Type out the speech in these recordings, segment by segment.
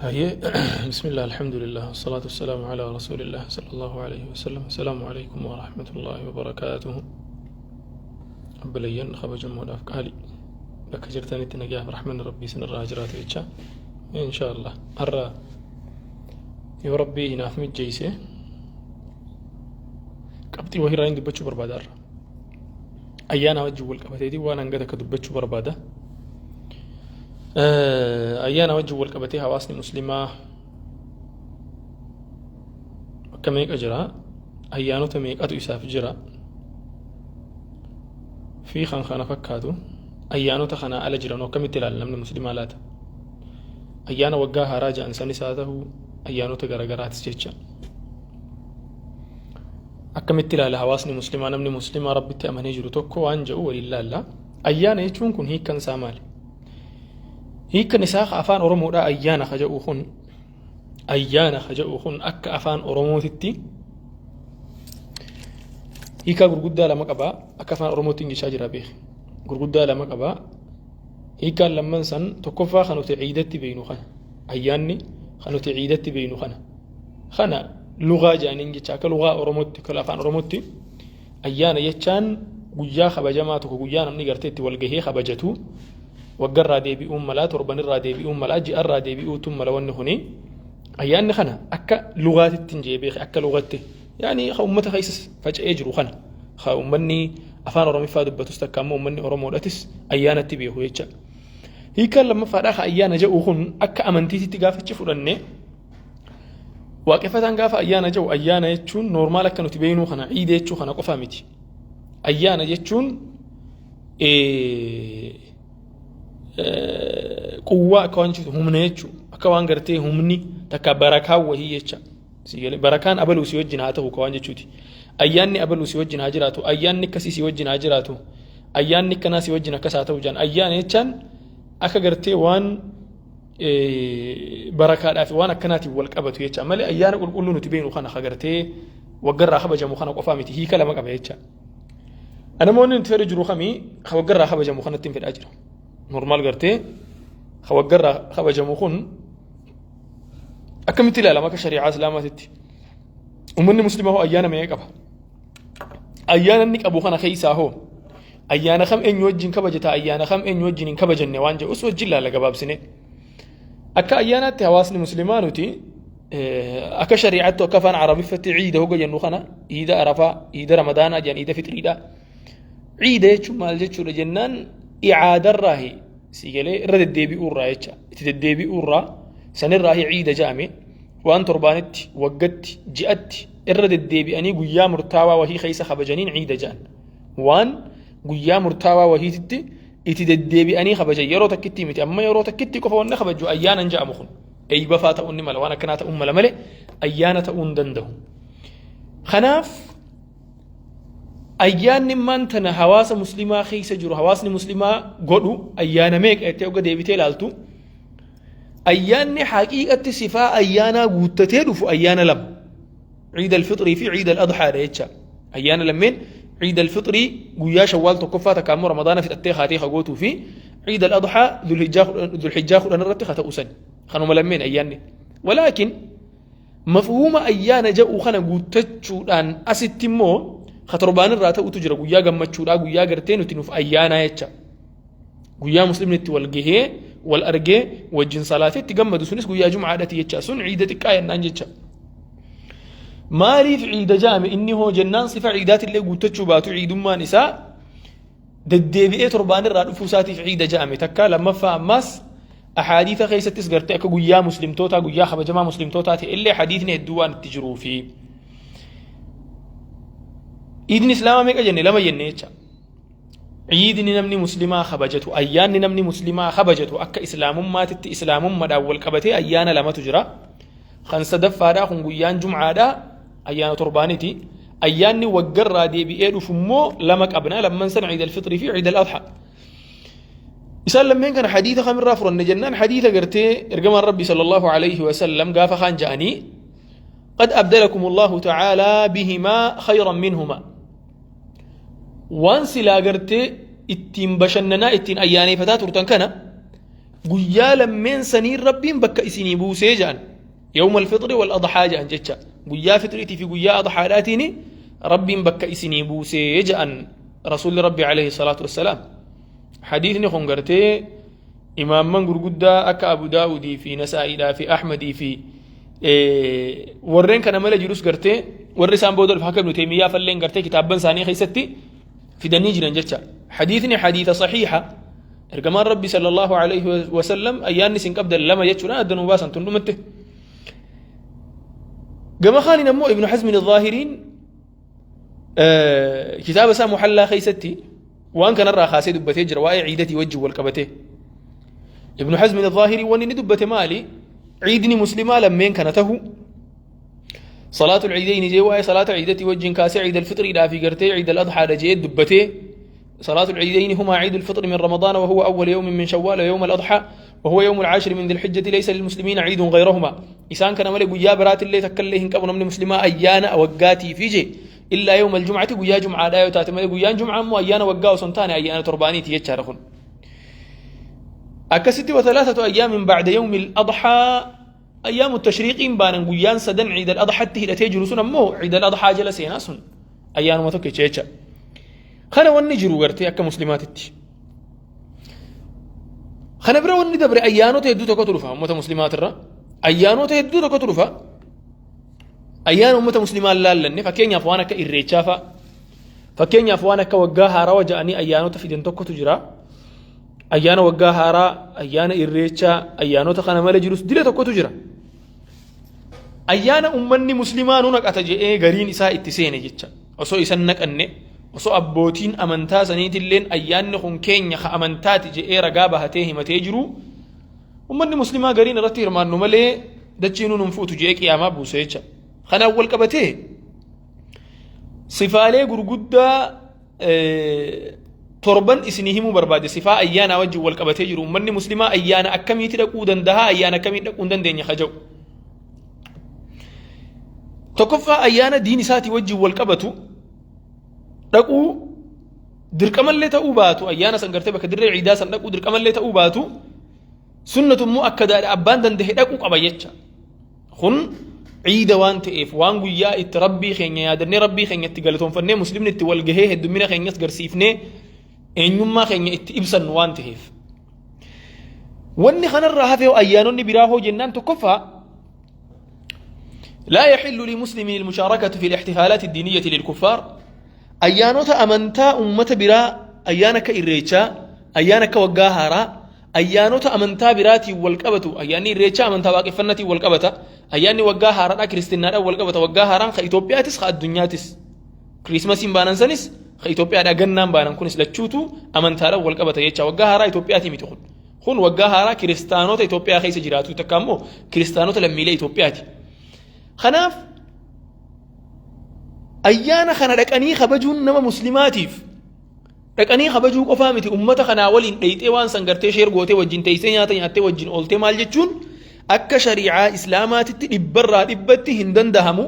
Hayyee, bismillah, alhamdulillah, wasalaatu wasalaamu alaa rasuulillah sallallahu alayhi wasallam. Assalaamu alaykum wa rahmatullahi wa barakaatuhu. Obboleeyyan kabajamoodhaaf qaali, bakka jirtanitti nagayaaf rahmanni Rabbii isinirraa haa jiraatu jecha. Insha Allah har'a yoo Rabbii naaf mijjeeyse qabxii wahiirraa hin dubbachuu barbaada. Har'a ayyaana wajjin wal qabateetii waan hanga takka dubbachuu barbaada. Ayyaana wajjin wal qabatee hawaasni muslimaa bakka meeqa jira? Ayyaanota meeqatu isaaf jira? Fi kan kana fakkaatu, ayyaanota kanaa ala jiran akkamitti ilaala namni muslimaa laata? Ayyaana waggaa haaraa ja'an sanis haa ta'u, ayyaanota garaagaraatis jecha. Akkamitti ilaala hawaasni muslimaa, namni muslimaa Rabbitti amanee jiru tokko waan jedhu waliin laalla. Ayyaana jechuun kun hiikkan isaa maali? Hiikkan isaa ka afaan Oromoodhaa ayyaana ka jedhu kun, ayyaana ka jedhu kun akka afaan Oromootitti hiikaa gurguddaa lama qaba. Akka afaan Oromootti jechaa jira beeki. Gurguddaa lama qaba. Hiikkaan lamman san, tokkoffaa kan nuti ciidatti beeknu kana. Ayyaanni kan nuti ciidatti beeknu kana. Kana lugaa jedhaniin jecha, akka lugaa Oromootti, akka afaan Oromootti ayyaana jechaan guyyaa kabajamaa tokko, guyyaa namni gartee itti walgahee kabajatu, waggarraa deebi'uun malaa, torbanirraa deebi'uun malaa, ji'arraa deebi'uutu mala. Wanni kuni ayyaanni kana akka lugaatitti hin jee beeke, akka lugatti yaani ka ummata keessa faca'ee jiru kana, ka ummanni afaan Oromiffaa dubbatus takka ammoo ummanni Oromoodhatis ayyaanatti beeku jecha. Hiikaan lammaffaadhaa ka ayyaana jedhu kun akka amantiititti gaafachi fudhanne, waaqeffataan gaafa ayyaana jedhu, ayyaana jechuun normal akka nuti beeknuu kana ciida jechuu kana qofa miti. Ayyaana jechuun quwwaa, akka waan jechuun humna jechuu, akka waan gartee humni takka barakaa wahii jecha. Barakaan abaluu si wajjin haa ta'u ka waan jechuuti. Ayyaanni abaluu si wajjin haa jiraatu, ayyaanni akkasii si wajjin haa jiraatu, ayyaanni akkanaa si wajjin akkas haa ta'u jaan. Ayyaana jechaan akka gartee waan barakaadhaa fi waan akkanaatiin wal qabatu jecha malee, ayyaana qulqulluu nuti beeknu kana ka gartee waggarraa kabajamu kana qofaa miti. Hiika lama qaba jecha. Namoonni nuti fedhu jiru kamii? Ka waggarraa kabajamu kanatti hin fedhaa jira. Normal gartee ka waggarraa kabajamu kun akkamitti ilaalama akka shari'aa Islaamaatitti? Uummanni musliimaa hoo ayyaana meeqa qaba? Ayyaana inni qabu kana keessaa hoo ayyaana kam eenyu wajjin kabajata, ayyaana kam eenyu wajjin hin kabajanne waan jedhus wajjin ilaala gabaabsine. Akka ayyaanaatti hawaasni musliimaa nuti akka shari'aatti, akka afaan Arabiffatti ciida hoga jennu kana, iida Arafaa, iida Ramadaanaa jedhan, iida Fixriidha. Ciida jechuun maal jechuudha jennaan, i'aadarraahi si galee, irra deddeebi'uurraa jecha, itti deddeebi'uurraa sanirraahi ciida jedhame. Waan torbaanitti, waggatti, ji'atti irra deddeebi'anii guyyaa murtaawaa wahii keessa kabajaniin ciida jedhan. Waan guyyaa murtaawaa wahiititti itti deddeebi'anii kabajan, yeroo takkitti miti. Amma yeroo takkitti qofa wanni kabaju ayyaana hin jedhamu. Kun eeyba faa ta'uun ni mala, waan akkanaa ta'uun mala malee ayyaana ta'uu hin danda'u. Kanaaf ayyaanni maan tana hawaasa muslimaa keessa jiru, hawaasni muslimaa godhu ayyaana meeqa jettee oga deebitee ilaaltu, ayyaanni haqiiqatti sifaa ayyaanaa guuttatee dhufu ayyaana lama, ciida alfixrii fi ciida al-adhaadha jecha. Ayyaana lammeen, ciida alfixrii guyyaa Shawwaal tokkoffaa takka ammoo Ramadaana fixattee kaatee kagootuu fi ciida al-adhaa Dhulhijjaa 10 irratti ka ta'u san, kanuma lammeen ayyaanni. Walaakin mafhuuma ayyaana jedhu kana guuttachuudhaan asitti immoo ka torbaan irraa ta'utu jira, guyyaa gammachuudhaa, guyyaa gartee nuti nuuf ayyaanaa jecha, guyyaa muslimni itti wal gahee, wal argee, wajjin salaatee itti gammadu, sunis guyyaa jumcaadhati jecha. Sun ciida xiqqaa jennaan jecha. Maaliif ciida jedhame inni hoo jennaan, sifa ciidaatillee guuttachuu baatu, ciidummaan isaa deddeebi'ee torbaan irraa dhufuu isaatiif ciida jedhame takka. Lammaffaa ammaas ahaadiisa keessattis gartee akka guyyaa muslimtootaa, guyyaa kabajamaa muslimtootaa ta'e illee hadiisni hedduu waan itti jiruufi. Iidni islaamaa meeqa jenne? Lama jenne jecha. Ciidni namni muslimaa kabajatu, ayyaanni namni muslimaa kabajatu akka islaamummaatitti islaamummaadhaan wal qabatee ayyaana lamatu jira. Kan sadaffaadhaa kun guyyaan jumcaadhaa ayyaana torbaaniti. Ayyaanni waggarraa deebi'ee dhufu immoo lama qabna, lamman sana ciid alfixrii fi ciid al-adha. Isaan lammeen kana hadiisa kamirraa furanne jennaan, hadiisa gartee ergamaan Rabbi sallallahu alayhi wa sallam gaafa kaan ja'anii, قد أبدلكم الله تعالى بهما خيرا منهما, waan silaa gartee ittiin bashannanaa, ittiin ayyaaneeffataa turtan kana Guyyaa lammeen saniin Rabbiin bakka isinii buusee jedhan. Yawma alfixri wal adhaa jedhan jecha. Guyyaa fixriitii fi guyyaa adhaadhaatiin Rabbiin bakka isinii buusee jedhan Rasuulli Rabbi alayhi salaatu wassalaam. Hadiisni kun gartee imaamman gurguddaa akka Abu Daawudii fi Nasaa'iidhaa fi Ahmadii fi warreen kana malee jirus gartee warri isaan booda dhufe akka Ibnu Teemiyyaa falleen gartee kitaabban isaanii keessatti fidanii jiran jecha. Hadiisni hadiisa sahiiha. Ergamaan Rabbi sallallahu alaihi wasallam ayyaanni isin qabdan lama jechuudhaan adda nuu baasan tun dhumatte. Gama kaaniin ammoo Ibnu Hazmin Zaahiriin kitaaba isaa Muhallaa keessatti waan kanarraa kaasee dubbatee jira waa'ee ciidatii wajjin wal qabatee. Ibnu Hazmin Zaahirii wanni inni dubbate maali? Ciidni muslimaa lammeen kana tahu salaatul ciideyni jee waa'ee salaata ciidatii wajjin kaasee ciidal fixriidhaa fi gartee ciidal adhaadha jee dubbatee. صلاة العيدين هما عيد الفطر من رمضان وهو أول يوم من شوال ويوم الأضحى وهو يوم العاشر من ذي الحجة ليس للمسلمين عيد غيرهما. إسان كان ملك ويا برات اللي تكلهن قبل من مسلمة أيانا وقاتي في جي إلا يوم الجمعة ويا جمعة لا يتاتم ويا جمعة مو أيانا وقاو سنتان أيانا ترباني تيتشارخن. أكست وثلاثة أيام بعد يوم الأضحى أيام التشريق بانا ويان سدن عيد الأضحى تهي تجلسون مو عيد الأضحى جلس يناسون أيانا ما تكي تشيتشا. Kana wanni jiru gartee akka muslimaatitti. Kana bira wanni dabre ayyaanota hedduu tokkotu dhufa uummata muslimaatirra. Ayyaanota hedduu tokkotu dhufa. Ayyaana uummata muslimaa laallanne fakkeenyaaf waan akka irreechaa fa'a. Fakkeenyaaf waan akka waggaa haarawaa jedhanii ayyaanota fidan tokkotu jira. Ayyaana waggaa haaraa, ayyaana irreechaa, ayyaanota kana malee jirus dila tokkotu jira. Ayyaana uummanni muslimaa nu naqata jedhee gariin isaa itti seene jecha. Osoo isan naqanne, osoo abbootiin amantaa saniitilleen ayyaanni kun keenya ka amantaati jedhee ragaa bahatee himatee jiru, uummanni muslimaa gariin irratti hirmaannu malee dachii nuun hin fuutu jedhee qiyaamaa buuse jecha. Kanaan wal qabatee sifaalee gurguddaa torban isinii himuu barbaade sifaa ayyaanaa wajjin wal qabatee jiru uummanni muslimaa ayyaana akkamiitti dhaquu danda'a ayyaana akkamii dhaquu hin dandeenye ka jedhu. Tokkoffaa ayyaana diin isaatii wajjin wal qabatu dhaquu dirqamallee ta'uu baatu ayyaana san gartee bakka dirree ciidaa san dhaquu dirqamallee ta'uu baatu sunnatu immoo akka abbaan danda'e dhaquu qaba jecha. Kun ciida waan ta'eef waan guyyaa itti rabbii keenya yaadannee rabbii keenya itti galatoonfannee muslimni itti wal gahee heddummina keenyas garsiifnee eenyummaa keenya itti ibsannu waan ta'eef. Wanni kanarraa hafee ayyaanonni biraa hoo jennaan tokkoffaa لا يحل لمسلم المشاركة في الاحتفالات الدينية للكفار. ayyaanota amantaa ummata biraa ayyaana akka irreechaa ayyaana akka waggaa haaraa ayyaanota amantaa biraatiin wal qabatu ayyaanni irreechaa amantaa waaqeffannaatiin wal qabata ayyaanni waggaa haaraadhaa kiristinaadhaan wal qabata waggaa haaraan ka Itoophiyaatis ka addunyaatis Kiriismasiin baanan sanis ka Itoophiyaadhaa gannaan baanan kunis lachuutu amantaadhaan wal qabata jecha waggaa haaraa Itoophiyaatii miti kun kun waggaa haaraa kiristaanota Itoophiyaa keessa jiraatu takka immoo kiristaanota lammiilee Itoophiyaati. Kanaaf ayyaana kana dhaqanii kabajuun nama muslimaatiif dhaqanii kabajuu qofaa miti ummata kanaa waliin dheyxee waan san gartee share gootee wajjin teessee nyaata nyaattee wajjin ooltee maal jechuun akka shari'aa islaamaatitti dhibbarraa dhibbatti hin dandahamu.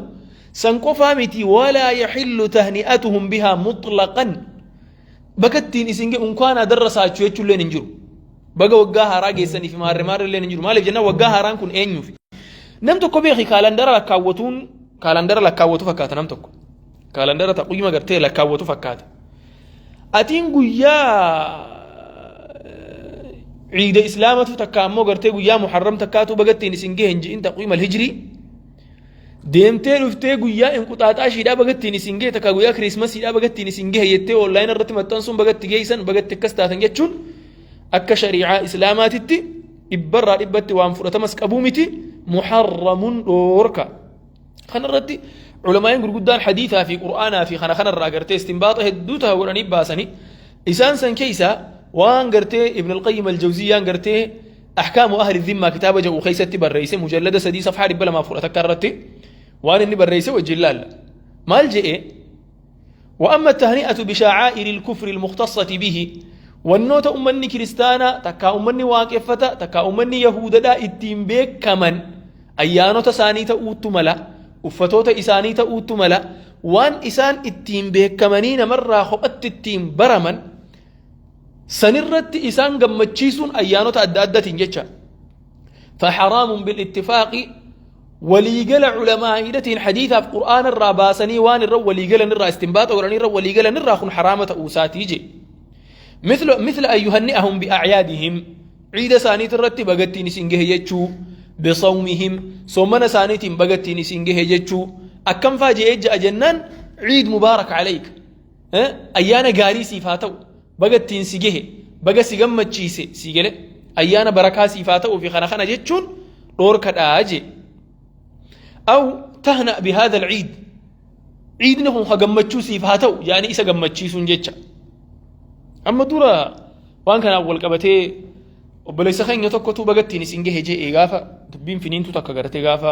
San qofaa miti ولا يحل تهنئتهم بها مطلقا bakka ittiin isin እንኳን አደረሳችሁ jechuulleen hin jiru. Baga waggaa haaraa geessanii fi maarre maarre illeen hin jiru. Maaliif jennaan waggaa haaraan kun eenyuufi? Nam tokko beeki kaalandara lakkaawwatuun kaalandara lakkaawwatu fakkaata nam tokko. Kaalandara taquyyuma gartee lakkaawwatu fakkaata. Atiin guyyaa ciida islaamatu takka ammoo gartee guyyaa muharram takkaatu bagattiin isin gahe hin ji'in taqwiima alhijrii deemtee dhuftee guyyaa inquxaaxaashiidhaa bagattiin isin gahe takka guyyaa kiriismasiidhaa bagattiin isin gahe jettee online irratti maxxansuun bagatti geessan bagatti akkas taatan jechuun akka shari'aa islaamaatitti dhibbarraa dhibbatti waan fudhatamas qabuu miti muharramun dhoorka. Kanarratti culamaa'in gurguddaan hadiisaa fi qur'aanaa fi kana kanarraa gartee istinbaaxa hedduu ta'a godhanii baasanii isaan san keessa waan gartee Ibn al-Qayyim al-Jawziyyaan gartee أحكام أهل الذمة kitaaba jedhu keessatti barreesse mujallada 3 safhaa 210 irratti waan inni barreesse wajjin laalla. Maal je'e? وأما التهنئة بشعائر الكفر المختصة به wannoota ummanni kiristaanaa takkaa ummanni waaqeffata takkaa ummanni yahudaadhaa ittiin beekaman ayyaanota isaanii ta'uuttu mala uffatoota isaanii ta'uuttu mala waan isaan ittiin beekamanii namarraa kophatti ittiin baraman. Sanirratti isaan gammachiisuun ayyaanota adda addatiin jecha. Faxaraamun bilittifaaqi, waliigala culamaa'iidhatiin hadiisaaf qur'aana irraa baasanii waan irra waliigalan irraa istinbaaxa godhanii irra waliigalan irraa kun haraama ta'uu isaatii je. Mithla an yuhanni'ahum bi'acyaadihim, ciida isaaniit irratti bagattiin isin gahe jechuu, bisawmihim, soomana isaaniitiin bagattiin isin gahe jechuu. Akkam faa je'ee ja'a jennaan, ciid mubaarak alayka, ayyaana gaarii siif haa ta'u, baga ittiin si gahe, baga si gammachiise, si gale, ayyaana barakaa siif haa ta'uu fi kana kana jechuun dhoorkadhaa jee. Aw tahna bihaadha alciid, ciidni kun ka gammachuu siif haa ta'u yaani isa gammachiisuun jecha. Amma dura waan kanaan wal qabatee obboleessa keenya tokkotu bagattiin isin gahe jee gaafa dubbiin finiintu takka gartee gaafa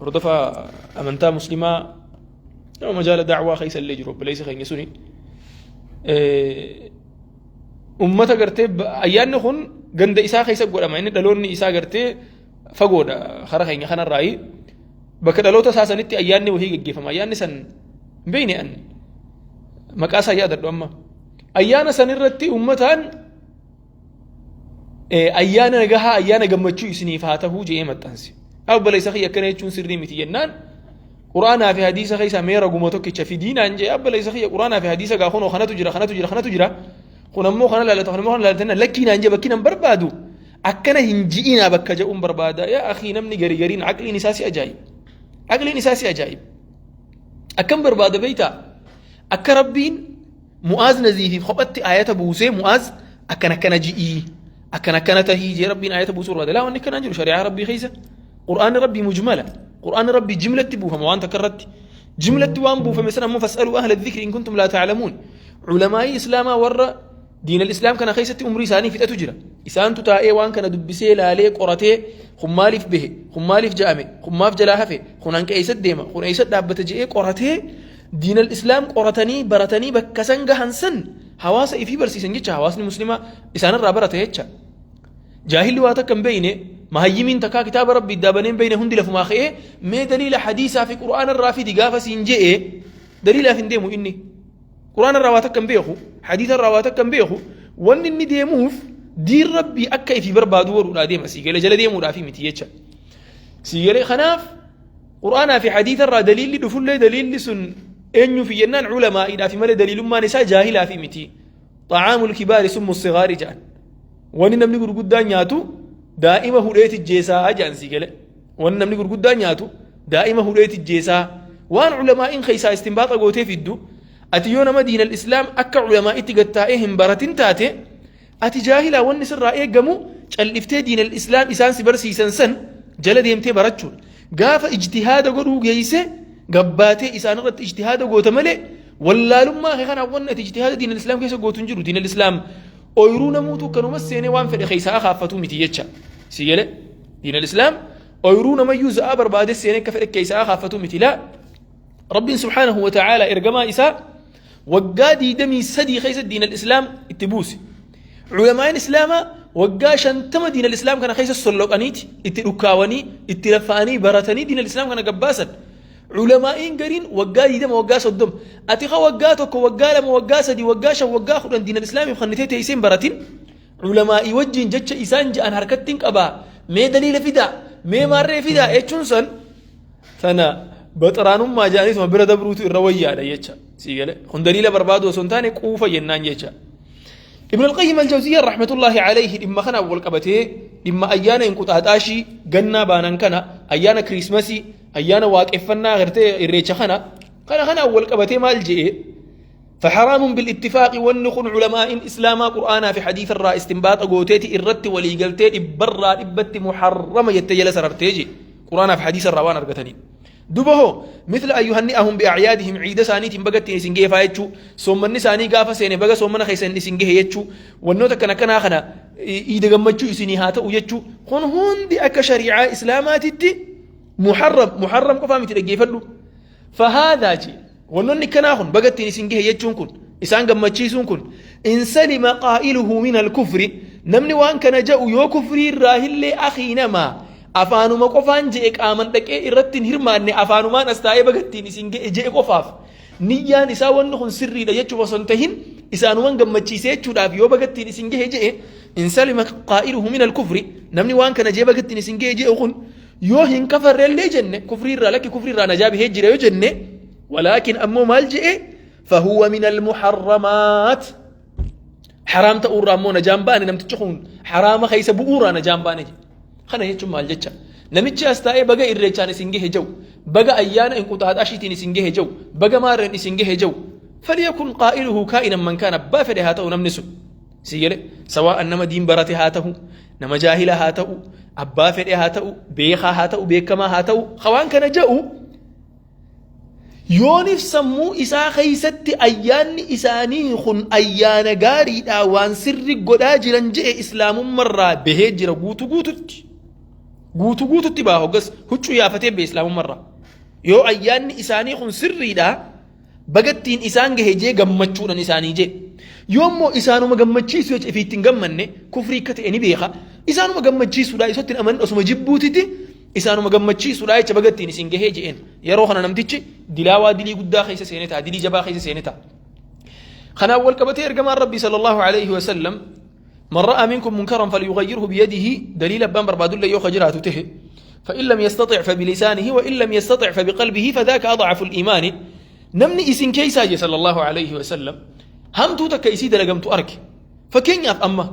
hordofa amantaa muslimaa nama majaala da'waa keessa illee jiru obboleessa keenya suni ummata gartee ayyaanni kun ganda isaa keessa godhama. Inni dhaloonni isaa gartee fagoodha kara keenya kanarraayi. Bakka dhaloota isaa sanitti ayyaanni wahii geggeeffama. Ayyaanni san hin beekne, an maqaa isaa yaadadhu. Amma ayyaana san irratti ummataan ayyaana nagahaa, ayyaana gammachuu isiniif haa ta'uu jedhee maxxanse. Obboleessa kiyya, akkana jechuun sirrii miti jennaan, quraanaa fi hadiisa keessaa mee raguma tokkicha fidii naan jee. Obboleessa kiyya, quraanaa fi hadiisa gaa kunoo kanatu jira, kanatu jira, kanatu jira, kun ammoo kana laalata, kun ammoo kana laalata. Lakkii naan jee, bakki nan barbaadu akkana hin ji'inaa bakka jedhuun barbaada. Yaa akhii, namni gari gariin aqliin isaa si ajaa'ib, aqliin isaa si ajaa'ib. Akkam barbaada beeytaa? Akka Rabbiin Mu'aaz Naziifiif kophatti ayata buusee, Mu'aaz akkana akkana ji'ii, akkana akkana tahii jee Rabbiin ayata buusuu barbaada. Laa, wanni akkanaan jiru shari'aa Rabbii keessa. Qur'aanni Rabbii mujmala. Qur'aanni Rabbii jimlatti buufama waan takka irratti. Jimlatti waan buufame sana ammoo fas'aluu ahla dhikri in kuntum laa ta'lamuun. Ulamaa'ii Islaamaa warra diinal Islaam kana keessatti umrii isaanii fixatu jira. Isaantu taa'ee waan kana dubbisee, laalee, qoratee, kun maaliif bahe, kun maaliif ja'ame, kun maaf jalaa hafe, kun hanqa eessatti deema, kun eessatti dhaabbata je'ee qoratee, diinal Islaam qoratanii baratanii bakka san gahan san hawaasa ifii barsiisan jecha. Hawaasni muslimaa isaanirraa barata jecha. Jaahilli waa takka hin beeyne, mahayyimiin takkaa kitaaba Rabbii iddaa banee hin beeyne hundi lafumaa ka'ee mee daliila hadiisaa fi qur'aana irraa fidi gaafa siin je'e, daliilaaf hin deemu inni. Qur'aana irraa waa takka hin beeku, hadiisa irraa waa takka hin beeku. Wanni inni deemuuf diin Rabbii akka ifii barbaadu godhuudhaa deema, sii galee, jala deemuudhaafi miti jecha. Sii galee? Kanaaf qur'aanaa fi hadiisa irraa daliilli dhufullee, daliilli sun eenyuuf jennaan ulamaa'iidhaafi malee daliilummaan isaa jaahilaafi miti. Xacaamul kibaari summu sigaari jedhan. Wanni namni gurguddaan nyaatu daa'ima hudheeti jeesaa jedhan, sii gale. Wanni namni gurguddaan nyaatu daa'ima hudheeti jeesaa. Waan ulamaa'iin keessaa istinbaaxa gootee fiddu, ati yoo nama diinal islaam akka ulamaa'itti gattaa'ee hin baratin taate, ati jaahilaa. Wanni sirraa eegamu calliftee diinal islaam isaan si barsiisan san jala deemtee barachuudha. Gaafa ijtihaada godhuu geeyse gabbaatee isaan irratti ijtihaada goota malee, wallaalummaa kee kanaan wanni ati ijtihaada diinal islaam keessa gootu hin jiru. Diinal islaam ooyiruu namuutu akkanuma seenee waan fedhe keessaa akaaffatu miti jecha. Si gale? Diinal islaam ooyiruu namayyuu za'aa barbaade seenee akka fedhe keessaa akaaffatu miti. Laa, Rabbiin subhaanahu wa ta'aala ergamaa isaa waggaa 23 keessa diinal islaam itti buuse. Culamaa'in islaamaa waggaa 50 diinal islaam kana keessa solloqaniiti itti dhukkaawanii, itti laffa'anii, baratanii diinal islaam kana gabbaasan. Culamaa'iin gariin waggaa 20, waggaa 30. Ati ka waggaa 1, waggaa 2, waggaa 3, waggaa 5, waggaa 10 diinal islaamiif kannitee teessee hin baratin, culamaa'ii wajjin jecha isaan ja'an harkatti hin qabaa, mee daliila fidaa, mee maarree fidaa jechuun san tana baxaraanummaa jedhaniituma bira dabruutu irra wayyaadha jecha. Sii gale? Kun daliila barbaadu osoo hin taane quufa jennaan jecha. Ibn al-Qayyim al-Jawziyya rahmatullahi alayhi dhimma kana wal qabatee, dhimma ayyaana inquxaaxaashii gannaa baanan kana, ayyaana kiriismasii, ayyaana waaqeffannaa gartee irreecha kana kana wal qabatee maal je'e? فحرام بالاتفاق، ونخن علماء إسلاما قرآنا في حديث الرا استنباط قوتيتي إرت ولي قلتي برا إبت محرمة يتجلس سررتيجي قرآن في حديث الروان أرقتني. Duba hoo, مثل أن يهنئهم بأعيادهم, ciida isaaniitiin baga ittiin isin gahe faa jechuu, soommanni isaanii gaafa seene baga soommana keessan isin gahe jechuu, wannoota akkana akkanaa kana, iida gammachuu isinii haa ta'u jechuu, kun hundi akka shari'aa islaamaatitti muharram. Muharram qofaa miti, dhaggeeffadhu. فهذا jee, wannoonni akkanaa kun, baga ittiin isin gahe jechuun kun, isaan gammachiisuun kun, إن سلم قائله من الكفر, namni waan kana ja'u yoo kufrii irraa hillee, akhii, namaa afaanuma qofaan je'e, qaaman dhaqee irratti hin hirmaanne, afaanumaan as taa'ee baga ittiin isin ga'e je'e qofaaf, niyyaan isaa wanni kun sirriidha jechuuf osoo hin tahin Isaanuman gammachiisee jechuudhaaf yoo bagattiin isin gahe je'e, in salima qaa'iluhu min al-kufri, namni waan kana jee bagattiin isin gahe je'e kun yoo hin kafarrellee jenne, kufrii irraa lakki kufrii irraa najaa bahee jira yoo jenne, walaakin ammoo maal je'e, fahuwa min al-muharramaat, haraam ta'uurraa ammoo najaan baane, namtichi kun haraama keessa bu'uurraa najaan baane jedhe. Kana jechuun maal jecha? Namichi as taa'ee baga irreechaan isin gahe jedhu, baga ayyaana inquxaaxashiitiin isin gahe jedhu, baga maarreen isin gahe jedhu, falyakun qaa'iluhu kaa'inan man kaan, abbaa fedhe haa ta'u namni sun. Si gale, sawaa'an nama diin barate haa ta'u, nama jaahila haa ta'u, abbaa fedhe haa ta'u, beekaa haa ta'u, beekamaa haa ta'u, waan kana jedhu yoonif sammuu isaa keessatti ayyaanni isaanii kun ayyaana gaariidha, waan sirri godhaa jiran je'e, islaamummarraa bahee jira guutu guututti. Guutu guututti baha, hoggas huccuu yaafatee bahe islaamummarraa. Yoo ayyaanni isaanii kun sirriidha, bagattiin isaan gahe jee gammachuudhaan isaanii jee. Yoommoo isaanuma gammachiisu jecha ifii ittiin gammanne, kufrii akka ta'e ni beeka. Isaanuma gammachiisuudha isatti hin amanin, osuma jibbuutiti isaanuma gammachiisuudha jecha bagattiin isin gahee je'een. Yeroo kana namtichi dilaawaa dilii guddaa keessa seenee ta'a, dilii jabaa keessa seenee ta'a. Kanaan wal qabatee ergamaan Rabbii sallallahu alaihi wa sallam, man ra'a minkum munkaran falyughayyirhu biyadihi, daliila abbaan barbaadullee yoo ka jiraatu tahe, فإن لم يستطع فبلسانه وإن لم يستطع فبقلبه فذاك أضعف الإيمان. Namni isin keessaa je sallallahu alaihi wa sallam hamtuu takka isii dalagamtu arge, fakkeenyaaf amma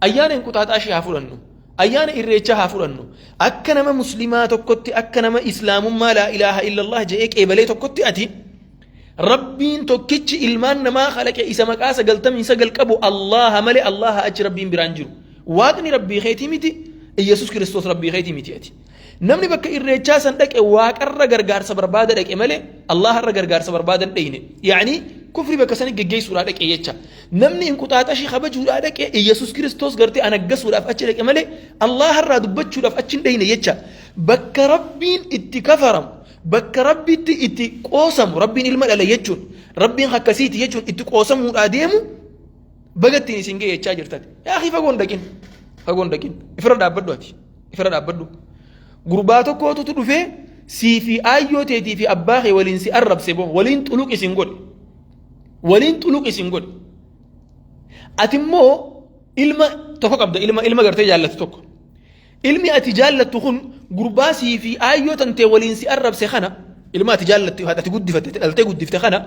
ayyaana inquxaaxaashii haa fudhannu, ayyaana irreechaa haa fudhannu, akka nama muslimaa tokkotti, akka nama islaamummaa laa ilaaha illallah je'ee qeebalee tokkotti, ati Rabbiin tokkichi ilmaan namaa kalaqe, isa maqaa 99 qabu, Allaha malee Allaha achi Rabbiin biraan jiru. Waaqni Rabbii keetii miti, Iyyasuus Kiristoos Rabbii keetii miti ati. Namni bakka irreechaa san dhaqe waaqarra gargaarsa barbaada dhaqe malee Allaharra gargaarsa barbaada hin dhayne. Yaani kufri bakka sani geggeessuudhaa dhaqe jecha. Namni inquxaaxashii kabajuudhaa dhaqe Iyyasuus Kiristoos gartee anaggasuudhaaf achi dhaqe malee Allaharraa dubbachuudhaaf achi hin dhayne jecha. Bakka Rabbiin itti kafaramu, bakka Rabbitti itti qoosamu, Rabbiin ilma dhale jechuun, Rabbiin akkasiiti jechuun itti qoosamuudhaa deemu, bagattiin isin ga'e jechaa jirtati. Yaa akhi, fagoon dhaqin, fagoon dhaqin, ifirra dhaabbadhu, ati ifirra dhaabbadhu. Gurbaa tokkootutu dhufee sii fi aayyoo teetii fi abbaa kee waliin si arrabse boo, waliin xuluq isin godhe, waliin xuluq isin godhe. Ati immoo ilma tokko qabda, ilma gartee jaallatu tokko. Ilmi ati jaallattu kun gurbaa sii fi aayyoo tantee waliin si arrabse kana, ilma ati jaallattu, ati guddifatte, ati dhaltee guddifte kana,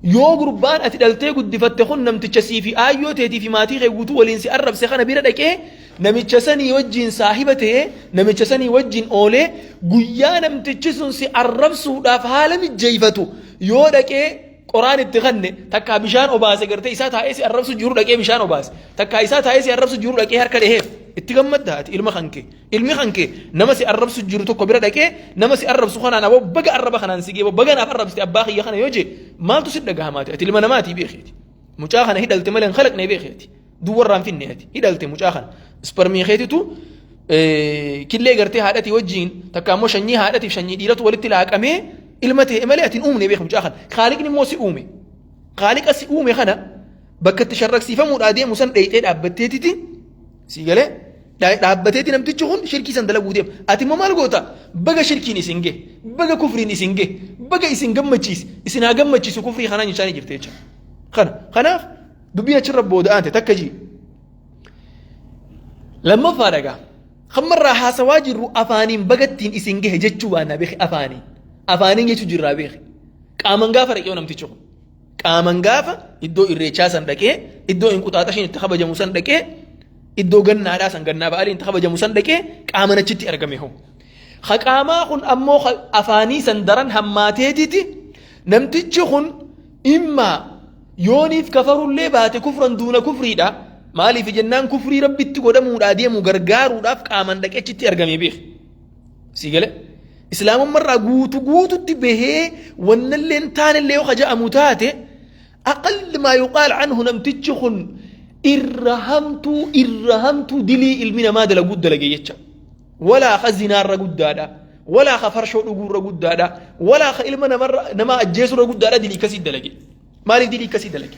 yoo gurbaan ati dhaltee guddifatte kun namticha sii fi aayyoo teetii fi maatii kee guutuu waliin si arrabse kana bira dhaqee namicha sanii wajjin saahiba ta'ee, namicha sanii wajjin oolee, guyyaa namtichi sun si arrabsuudhaaf haala mijjeeffatu yoo dhaqee qoraan itti kanne, takkaa bishaan obaase, gartee isaa taa'ee si arrabsu jiru dhaqee bishaan obaase, takkaa isaa taa'ee si arrabsu jiru dhaqee harka dhaheef, itti gammadda ati? Ilma kan kee, ilmi kan kee nama si arrabsu jiru tokko bira dhaqee nama si arrabsu kanaan, aboo baga arraba kanaan si geebo, baga naaf arrabsite abbaa kiyya kana yoo jee, maaltu si dhagahamaati? Ati ilma namaatii beekeeti. Mucaa kana hidhalte malee hin kalaqne beekeeti. Duwwarraan finne, ati hidhalte mucaa kana. Isparmii keetitu killee gartee haadhatii wajjiin, takka ammoo sanyii haadhatiif sanyii dhiiratu walitti laaqamee ilma ta'e malee ati hin uumne beeku mucaa kana. Kaaliqni immoo si uume. Kaaliqa si uume kana bakka itti sharraqsiifamuudhaa deemu san dheeyxee dhaabbatteetiti, si galee, dhaabbateeti namtichi kun shirkii san dalaguu deema. Ati immoo maal goota? Baga shirkiin isin gahe, baga kufriin isin gahe, baga isin gammachiise, isin haa gammachiisu kufrii kanaan jechaa ni jirte jecha. Kana kanaaf dubbiin achirra booda aante takka jii. Lammaffaa dhagaa. Hammarraa haasawaa jirru afaaniin bagattiin isin gahe jechuu baannaa beeki afaaniin. Afaaniin jechuu jirraa beeki. Qaaman gaafa dhaqee namtichi kun. Qaaman gaafa iddoo irreechaa san dhaqee, iddoo inquxaaxashiin itti kabajamu san dhaqee, iddoo gannaadhaa san, gannaa ba'aaliin itti kabajamu san dhaqee qaaman achitti argame hoo. Ha qaamaa kun ammoo afaanii san daran hammaateetiti, namtichi kun immaa yooniif kafarullee baate kufran duuna kufriidha. Maaliif jennaan, kufrii Rabbitti godhamuudhaa deemu gargaaruudhaaf qaaman dhaqee achitti argame beeki. Si gale? Islaamummarraa guutu guututti bahee wannallee hin taanellee yoo kaja'amu taate, aqall maa yuqaal anhu, namtichi kun irra hamtuu, irra hamtuu dilii ilmi namaa dalaguu dalage jecha. Walaa ka zinaarra guddaadha. Walaa ka farshoo dhuguurra guddaadha. Walaa ka ilma namaa ajjeesurra guddaadha dilii akkasii dalage. Maaliif dilii akkasii dalage?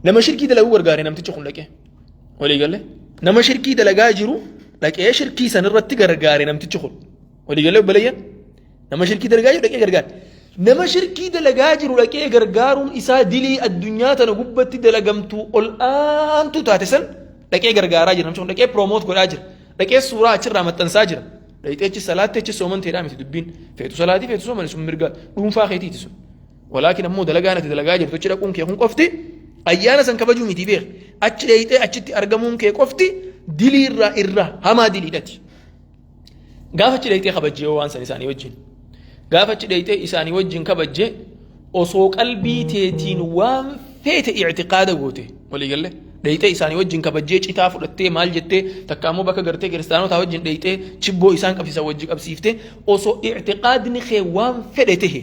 Nama shirkii dalaguu gargaare namtichi kun dhaqee. Walii galee? Nama shirkii dalagaa jiru dhaqee shirkii sanirratti gargaare namtichi kun. Walii galee obboleeyyan? Nama shirkii dalagaa jiru dhaqee gargaare. Nama shirkii dalagaa jiru dhaqee gargaaruun isaa dilii addunyaa tana gubbatti dalagamtu ol aantuu taate san dhaqee gargaaraa jira. Namichi kun dhaqee promote godhaa jira. Dhaqee suuraa achirraa maxxansaa jira. Dhaqxee achi salaattee achi soomanteedhaa miti dubbiin. Feetu salaatii feetu soomani sun mirga dhuunfaa keetiiti sun. Walaakin ammoo dalagaan ati dalagaa jirtu achi dhaquun kee kun qofti ayyaana san kabajuu miti beek. Achi dhaqxee achitti argamuun kee qofti dilii irraa irra hamaa diliidhati. Gaafa achi dhaqxee kabajjee waan san isaanii wajjin. Gaafa achi dhaqxee isaanii wajjin kabajjee osoo qalbii teetiin waan feete i'tiqaada goote walii galle dhaqxee isaanii wajjin kabajjee citaa fudhattee maal jettee takka ammoo bakka gartee kiristaanotaa wajjin dhaqxee chibboo isaan qabsiisan wajji qabsiiftee osoo i'tiqaadni kee waan fedhe tahe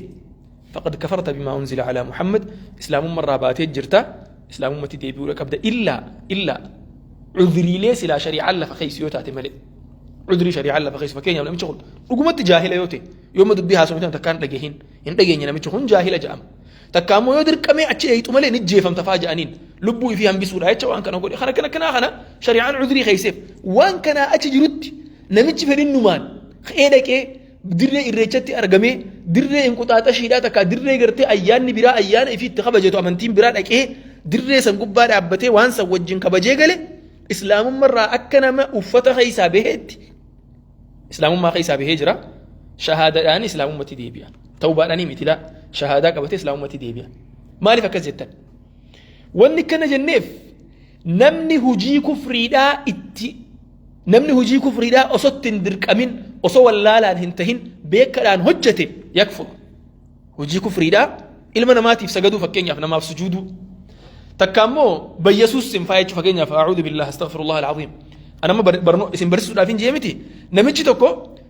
faqad kafarta bimaa unzila alaa Muhammad, islaamumma irraa baatee jirta, islaamummatti deebi'uudha qabda, illaa cudriilee silaa shari'aan lafa keessa yoo taate malee. Cudrii shari'aan lafa keessa, fakkeenyaaf namichi kun dhugumatti jaahila yoo ta'e, yooma dubbii haasofne takka hin dhagahin hin dhageenye, namichi kun jaahila jedhama. Takka ammoo yoo dirqamee achi dheeyxu malee ni jeefamta faa jedhaniin lubbuu ifii hambisuudha jecha waan kana godhe, kana kana kanaa kana shari'aan cudrii keeyseef. Waan kanaa achi jirutti namichi fedhinnumaan ka'ee dhaqee dirree irreechatti argamee, dirree inquxaaxashiidhaa takka dirree gartee ayyaanni biraa ayyaana ifii itti kabajatu amantiin biraa dhaqee dirree san gubbaa dhaabbatee waan san wajjin kabajee gale, islaamummarraa akka nama uffata keessaa baheetti islaamummaa keessaa bahee jira. Shahaadaadhaan islaamummatti deebi'a. Tawbaadhaanii miti laa, shahaadaa qabatee islaamummatti deebi'a. Maaliif akkas jettan? Wanni kana jenneef namni hujii kufriidhaa itti namni hujii kufriidhaa osoo itti hin dirqamin, osoo wallaalaan hin tahin beekadhaan hojjete yakfur. Hojii kufriidhaa ilma namaatiif sagaduu, fakkeenyaaf namaaf sujuuduu, takka ammoo bayyasuus sin faa jechuu, fakkeenyaaf a'uudhu billah, astaghfirullah alazim. Anamma barnoo isin barsiisuudhaaf hin jee miti. Namichi tokko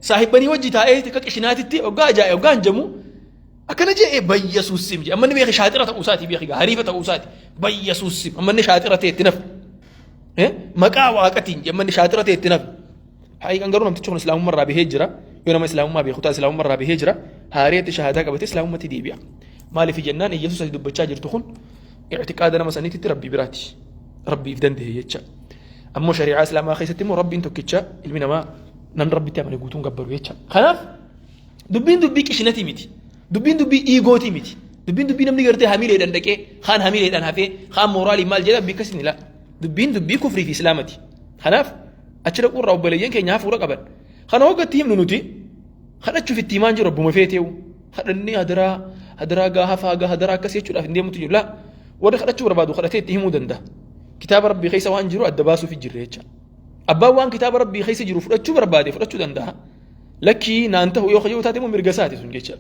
saahibbanii wajji taa'ee akka qishinaatitti hoggaa ajaa'e hoggaa hanjamu akkana jee, bayyasuus sim jee. Amma inni beeke shaaxira ta'uu isaati, beeke hariifa ta'uu isaati. Bayyasuus sim, amma inni shaaxira ta'e itti nafe, maqaa waaqatiin jee, amma inni shaaxira ta'e itti nafe. Haqiiqan garuu namtichi kun islaamummaa irraa bahee jira. Yoo nama islaamummaa beeku ta'a islaamummaa irraa bahee jira. Haariyaatti shahaadaa qabatee islaamummatti deebi'a. Maaliif jennaan, Iyyasuus ati dubbachaa jirtu kun i'tiqaada nama saniititti rabbii biraati. Rabbiif danda'e jecha. Ammoo shari'aa islaamaa keessatti immoo rabbiin tokkicha ilmi namaa namni rabbitti amane guutuun gabbaru jecha. Kanaaf dubbiin dubbii qishinatii miti. Dubbiin dubbii iigootii miti. Dubbiin dubbii namni gartee hamileedhaan dhaqee kaan hamileedhaan hafee kaan mooraalii maal jedha dubbii akkasii ni laa. Dubbiin dubbii kufrii fi islaamati. Kanaaf achi dhaquu irraa obboleeyyan keenya hafuura qaban. Kana hoggatti himnu nuti kadhachuuf itti himaan jiru abbuma feeteewu. Kadhannee hadaraa hadaraa gaa hafaa gaa hadaraa akkas jechuudhaaf hin deemutu jiru. Laa, warri kadhachuu barbaadu kadhatee itti himuu danda'a. Kitaaba rabbii keessa waan jiru adda baasuuf jirre jecha. Abbaan waan kitaaba rabbii keessa jiru fudhachuu barbaade fudhachuu danda'a. Lakkii naan ta'u yoo kayyoo taate immoo mirga isaati sun jecha.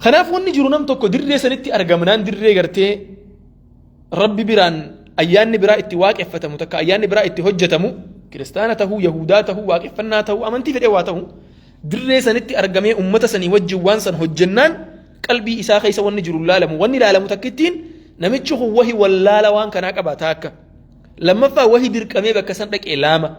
Kanaaf wanni jiru nam tokko dirree sanitti argamnaan, dirree gartee rabbi biraan ayyaanni biraa itti waaqeffatamu takka ayyaanni biraa itti hojjetamu, kiristaana tahuu, yahudaa tahuu, waaqeffannaa tahuu, amantii fedhee waa tahuu, dirree sanitti argamee ummata sanii wajjin waan san hojjennaan qalbii isaa keessa wanni jiru laalamu. Wanni laalamu takkittiin namichi kun wahi wallaala waan kanaa qabaata akka lammaffaa, wahi dirqamee bakka san dhaqee laama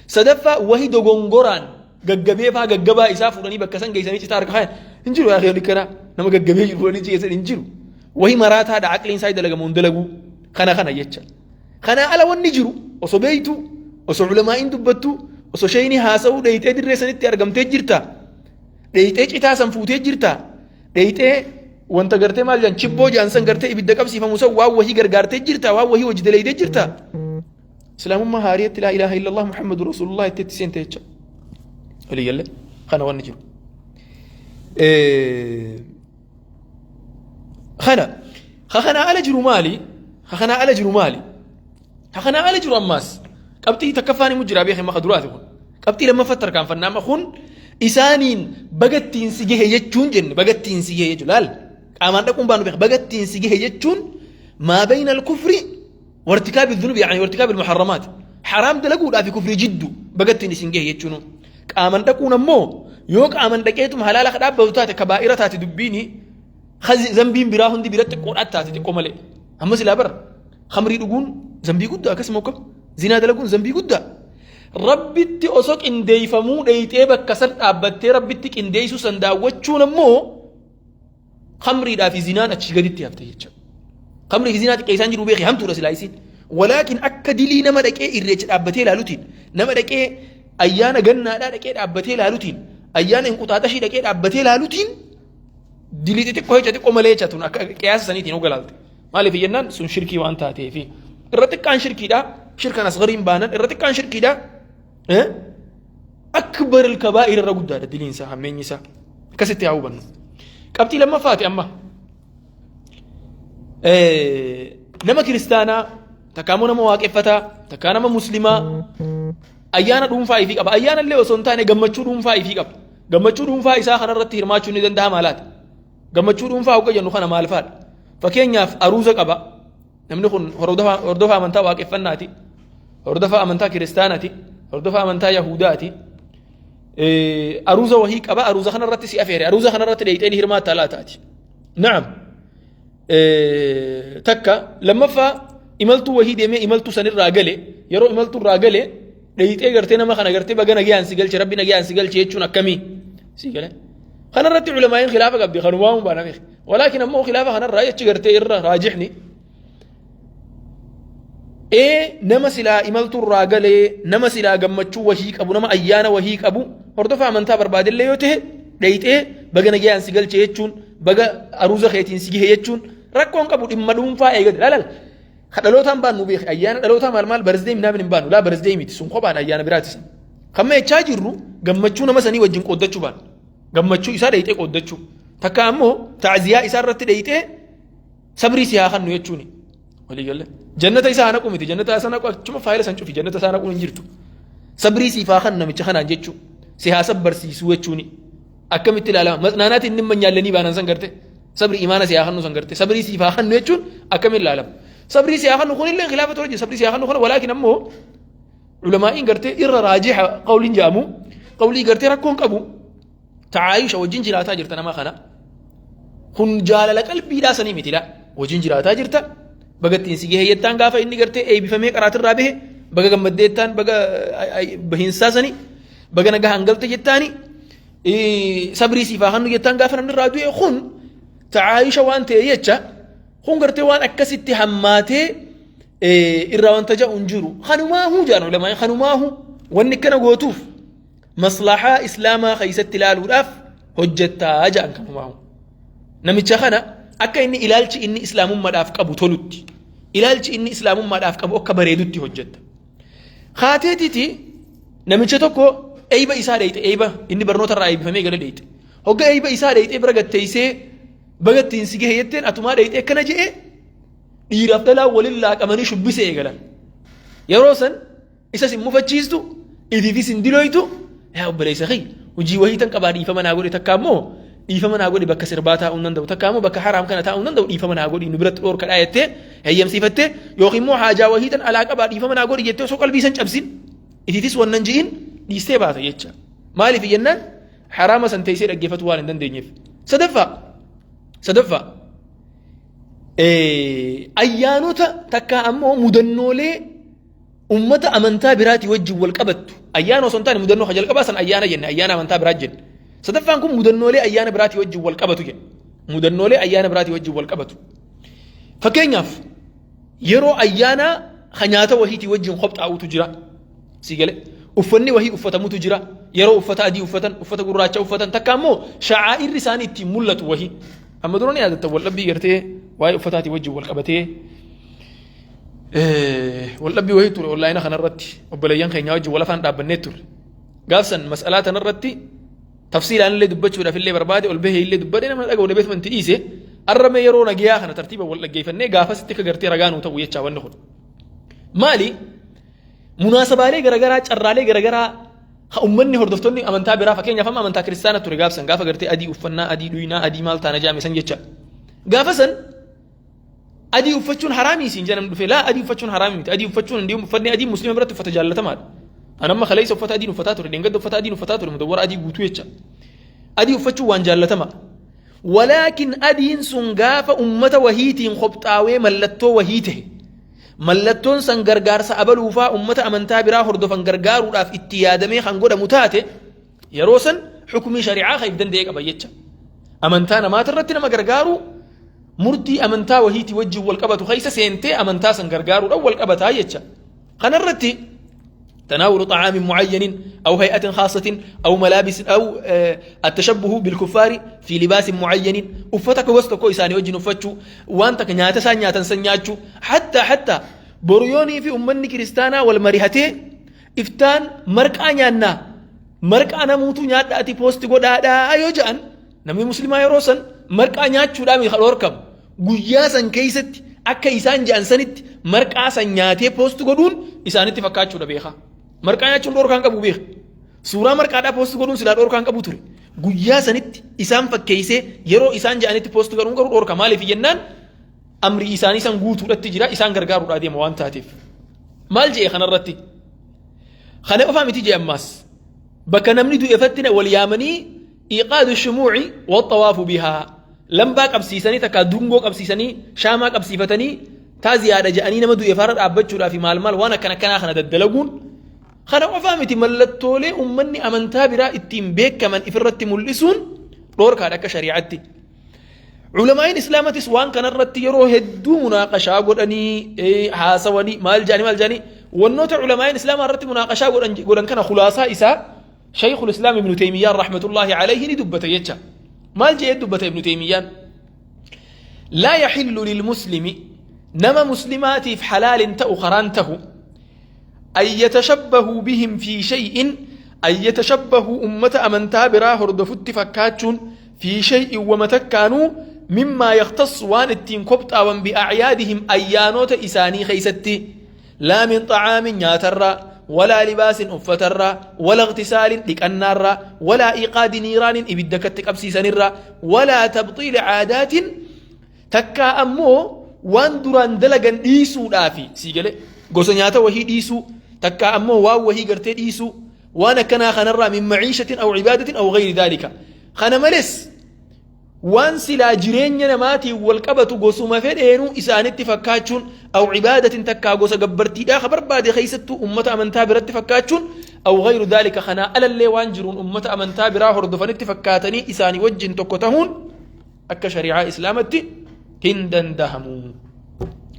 sadaffaa, wahi dogongoraan gaggabee faa gaggabaa isaa fuudhanii bakka san geessanii citaa harka kaayan hin jiru. Yaa khiyyoon kanaa nama gaggabee jiru fuudhanii geessan hin jiru. Wahi maraataadha, aqliin isaa dalagamu hin dalaguu kana kana jecha. Kanaa ala wanni jiru osoo beeytu, osoo ulamaa'iin dubbattu, osoo sheeyni haasa'uu dheeyxee dirree sanitti argamtee jirta, dheeyxee citaa san fuutee jirta, dheeyxee wanta gartee maal jedhan chibboo jedhan san gartee ibidda qabsiifamu san waan wahii gargaartee jirta, waan wahii hojii daleeytee jirta, islaamummaa haariyatti laa ilaaha illallah muhammadu rasuulullah itti itti seente jecha. Walii galle? Kana wanni jiru. Kana ka kanaa ala jiru maali? Ka kanaa ala jiru maali? Ka kanaa ala jiru ammaas qabxii takkaffaan himu jira beekee maka duraati kun. Qabxii lammaffatti tarkaanfannaa amma kun isaaniin bagattiin si gahe jechuun jenne, bagattiin si gahe jechuun laal qaamaan dhaquun baanu beeka, bagattiin si gahe jechuun maa bayna al-kufri wartikaabi dhunubi, yani wartikaabi al-muharramaat, haraam dalaguudhaa fi kufrii jiddu bagattiin isin gahe jechuun. Qaaman dhaquun ammoo yoo qaaman dhaqeetuma halaala ka dhaabbatu taate kabaa'ira taate dubbiini, zambiin biraa hundi bira xiqqoodhaa taate xiqqoo malee. Amma silaa bara khamrii dhuguun zambii guddaa, akkasuma akkam zinaa dalaguun zambii guddaa. Rabbitti osoo qindeeffamuu dheeyxee bakka san dhaabbattee rabbitti qindeessuu san daawwachuun ammoo khamriidhaa fi zinaan achii gaditti hafte jecha. Khamrii fi zinaa xiqqeessaan jiru beekee hamtuudha silaa isiin. Walaakin akka dilii nama dhaqee irreecha dhaabbatee ilaalutiin, nama dhaqee ayyaana gannaadhaa dhaqee dhaabbatee ilaalutiin, ayyaana inquxaaxashii dhaqee dhaabbatee ilaalutiin Dilii xixiqqoo jecha xiqqoo malee jecha tun akka qiyaasa saniitiin hogalaalte. Maaliif jennaan sun shirkii waan taateefi. Irra xiqqaan shirkiidha. Shirkan asgariin baanan irra xiqqaan shirkiidha. Akbaril kabaa'ir irra guddaadha diliin isaa hammeenyi isaa. Akkasitti haa hubannu. Qabxii lammaffaati amma. Nama kiristaanaa takkaa immoo nama waaqeffataa takkaa nama muslimaa ayyaana dhuunfaa ifii qaba. Ayyaana illee osoo hin taane gammachuu dhuunfaa ifii qaba. Gammachuu dhuunfaa isaa kanarratti hirmaachuu ni danda'ama laata? Gammachuu dhuunfaa hogga jennu kana maal faadha? Fakkeenyaaf aruuza qaba. Namni kun hordofaa amantaa waaqeffannaati. Hordofaa amantaa kiristaanaati. Hordofaa amantaa yahudaati. Aruuza wahii qaba. Aruuza kanarratti si afeere. Aruuza kanarratti dheeyxee ni hirmaatta laataati. Na'am. Takka lammaffaa imaltuu wahii deemee imaltuu sanirraa gale yeroo imaltuu irraa gale dheeyxee gartee nama kana gartee baga nagayaan si galche rabbi nagayaan si galche jechuun akkamii si gale kanarratti ulamaa'iin khilaafa qabdi kanumaa hun baana beek walaakin ammoo khilaafa kanarraa jechi gartee irra raajixni ee nama silaa imaltuu irraa galee nama silaa gammachuu wahii qabu nama ayyaana wahii qabu hordofa amantaa barbaadellee yoo ta'e dheeyxee baga nagayaan si galche jechuun baga aruuza keetiin si gahe jechuun rakkoon qabu dhimma dhuunfaa eegate laalal ka dhalootaan baannu beeki ayyaana dhalootaa maal maal barsdee minaamin hin baannu laa barsdee miti sun kophaan ayyaana biraati san kan meechaa jirru gammachuu nama sanii wajjin qooddachuu baannu gammachuu isaa dheeyxee qooddachuu takka ammoo ta'ziyaa isaa irratti dheeyxee sabrii si haa kannu jechuuni walii galle jannata isaa haa naqu miti jannata isaa naqu achuma faayila san cufi jannata isaa naquun hin jirtu sabrii siif haa kannu namicha kanaan jechuu si haa sabbarsiisuu jechuuni akkamitti ilaalama masnaanaatiin inni manyaallanii baanan san garte sabrii imaana si haa kannu san garte sabrii siif haa kannu jechuun akkamitti ilaalama sabrii si haa kannu kunillee khilaafa ture jira sabrii si haa kannu kana walaakin ammoo ulamaa'iin gartee irra raajiha qawliin jedhamu qawlii gartee rakkoon qabu tacaayusha wajjin jiraataa jirta nama kana kun jaalala qalbiidhaa sanii miti laa wajjin jiraataa jirta baga ittiin si gahe jettaan gaafa inni gartee eebbifamee qaraatirraa bahe baga gammaddee jettaan baga bahiinsaa sanii baga nagaa hangalte jettaani sabrii siif haa kennu jettaan gaafa namni irraa du'e kun tacaayusha waan ta'e jecha kun gartee waan akkasitti hammaatee irraa wanta ja'u hin jiru kanumaahuu jedhan ulamaan kanumaahuu wanni akkana gootuuf maslahaa islaamaa keessatti ilaaluudhaaf hojjettaa jedhan kanumaahu. Namicha kana akka inni ilaalchi inni islaamummaadhaaf qabu tolutti ilaalchi inni islaamummaadhaaf qabu akka bareedutti hojjetta. Kaateetiti namicha tokko eeyba isaa dheeyxe eeyba inni barnoota irraa eebbifamee gala dheeyxe. Hogga eeyba isaa dheeyxee bira gatteessee baga ittiin si gahe jetteen atumaa dheeyxee akkana je'e dhiiraaf dhalaa waliin laaqamanii shubbisa eegalan. Yeroo san isas hin mufachiistu ifiifis hin dilooytu yaa obboleessa kiyya hojii wahii tan qabaa dhiifama naa godhi takka ammoo dhiifama naa godhi bakka sirbaa taa'uu hin danda'u takka ammoo bakka haraam kana taa'uu hin danda'u dhiifama naa godhi nu biratti dhoorkadhaa jettee heeyyamsiifattee yookiin immoo haajaa wahii tan alaa qabaa dhiifama naa godhi jettee osoo qalbii san cabsin ifiifis wannan ji'in dhiistee baata jecha maaliif jennaan haraama san teessee dhaggeeffatu waan hin dandeenyeef sadaffaa sadaffaa ayyaanota takka ammoo mudannoolee ummata amantaa biraatii wajjin wal qabattu ayyaana osoo hin taane mudannoo ka jalqabaa san ayyaana jenne ayyaana amantaa biraa jenne sadaffaan kun mudannoolee ayyaana biraatii wajjin wal qabatu jenne mudannoolee ayyaana biraatii wajjin wal qabatu fakkeenyaaf yeroo ayyaanaa ka nyaata wahiitii wajjin qophaa'utu jira si gale uffanni wahii uffatamutu jira yeroo uffata adii uffatan uffata gurraacha uffatan takka ammoo sha'aa'irri isaanii ittiin mul'atu wahii amma dura ni yaadatta wal dhabbii gartee waa'ee uffataatii wajjin wal qabatee waldhabbii wahii ture onlaayina kanarratti obboleeyyan keenya wajjin wal afaan dhaabbannee turre. Gaafsan mas'alaa tanarratti tafsiilaan illee dubbachuudhaaf illee barbaade ol bahee illee dubbadhe nama dhaga'u dhabeetuma itti dhiise arrame yeroo nagayaa kana tartiiba wal dhaggeeffannee gaafasitti akka gartee ragaa nuu ta'u jechaa wanni kun. Maali? Munaasabaalee garaagaraa carraalee garaagaraa ha ummanni hordoftoonni amantaa biraa fakkeenyaaf amma amantaa kiristaana ture gaafsan gaafa gartee adii uffannaa adii dhuyinaa adii maal taana jaame san jecha. Gaafa san Adii uffachuun haraamii siin jedhan dhufe laa adii uffachuun haraamii miti adii uffachuun hin uffanni adii muslima biratti uffata jaallatamaadha. An amma kaleessa uffata adiin uffataa ture dheengadda uffata adiin uffataa ture mudawwara adii guutuu jecha. Adii uffachuun waan jaallatama. Walaakin adiin sun gaafa ummata wahiitiin qophaawee mallattoo wahii ta'e mallattoon san gargaarsa abaluufaa ummata amantaa biraa hordofan gargaaruudhaaf itti yaadamee kan godhamu taate yeroo san xukumii shari'aa kan if danda'ee qaba jecha. Amantaa namaatirratti nama gargaaruu murtii amantaa wahiitii wajjin wal qabatu keessa seentee amantaa san gargaaruudhaan wal qabataa jecha. Kanarratti تناول طعام معين أو هيئة خاصة أو ملابس أو التشبه بالكفار في لباس معين، uffata gosa tokko isaanii wajjin uffachuu، waan takka nyaata isaan nyaatan san nyaachuu، حتى boruyoonii fi ummanni kiristaanaa wal marihatee iftaan marqaa nyaannaa، marqaa namuutu nyaadhaati post godhaadhaa yoo jedhan، namni muslimaa yeroo san marqaa nyaachuudhaan kan dhorkamu. Guyyaa san keessatti akka isaan jedhan sanitti marqaa san nyaatee post godhuun isaanitti fakkaachuudha beekaa. Marqaa nyaachuun dhorkaan qabu beeka. Suuraa marqaadhaa post godhuun silaa dhorkaan qabu ture. Guyyaa sanitti isaan fakkeessee yeroo isaan jedhanitti post godhuun garuu dhorka. Maaliif jennaan, amrii isaanii san guutuudhatti jira، isaan gargaaruudhaa deema waan taateef. Maal jedhe kanarratti? Kana qofaa miti jedhe ammaas. Bakka namni du'eefatti wal yaamanii إيقاد الشموع والطواف بها، lambaa qabsiisanii takka dungoo qabsiisanii shaamaa qabsiifatanii taaziyaadha jedhanii nama du'eefaarra dhaabbachuudhaa fi maal maal waan akkana akkanaa kana daddalaguun. Kana qofaa miti، mallattoolee ummanni amantaa biraa ittiin beekaman ifirratti mul'isuun dhoorkaadha akka shari'aatti. Culamaa'iin islaamatis waan kanarratti yeroo hedduu munaaqashaa godhanii haasawanii maal jedhanii maal jedhanii. Wannoota culamaa'iin islaamaa irratti munaaqashaa godhan kana khulaasaa isaa شيخ الإسلام ابن تيمية رحمة الله عليه ni dubbata jecha. Maal jedhee dubbata Ibnu Teemiyyaan? لا يحل للمسلم، nama muslimaatiif xalaalin ta'u karaan tahu، أن يتشبه بهم في شيء، أن يتشبه، ummata amantaa biraa hordofutti fakkaachuun، في شيء، wama takkaanuu، مما يختص، waan ittiin kobxaawan، بأعيادهم، ayyaanota isaanii keeysatti، لا من طعام، nyaatarraa، ولا لباس، uffatarraa، ولا اغتسال، dhiqannaarraa، ولا إيقاد نيران، ibidda katti qabsiisanirraa، ولا تبطيل عادات، takkaa ammoo waan duraan dalagan dhiisuudhaafi. Sii gale? Gosa nyaata wahii dhiisuu، takkaa ammoo waan wahii gartee dhiisuu، waan akkanaa kanarraa، من معيشة أو عبادة أو غير ذلك. Kana malees waan silaa jireenya namaatiin wal qabatu gosuma fedheenuu isaanitti fakkaachuun، أو عبادة، takkaa gosa gabbartiidhaa ka barbaade keeysattuu ummata amantaa biratti fakkaachuun، أو غير ذلك، kanaa alallee waan jiruun ummata amantaa biraa hordofanitti fakkaatanii isaanii wajjin tokko tahuun akka shari'aa islaamatti hin dandahamu.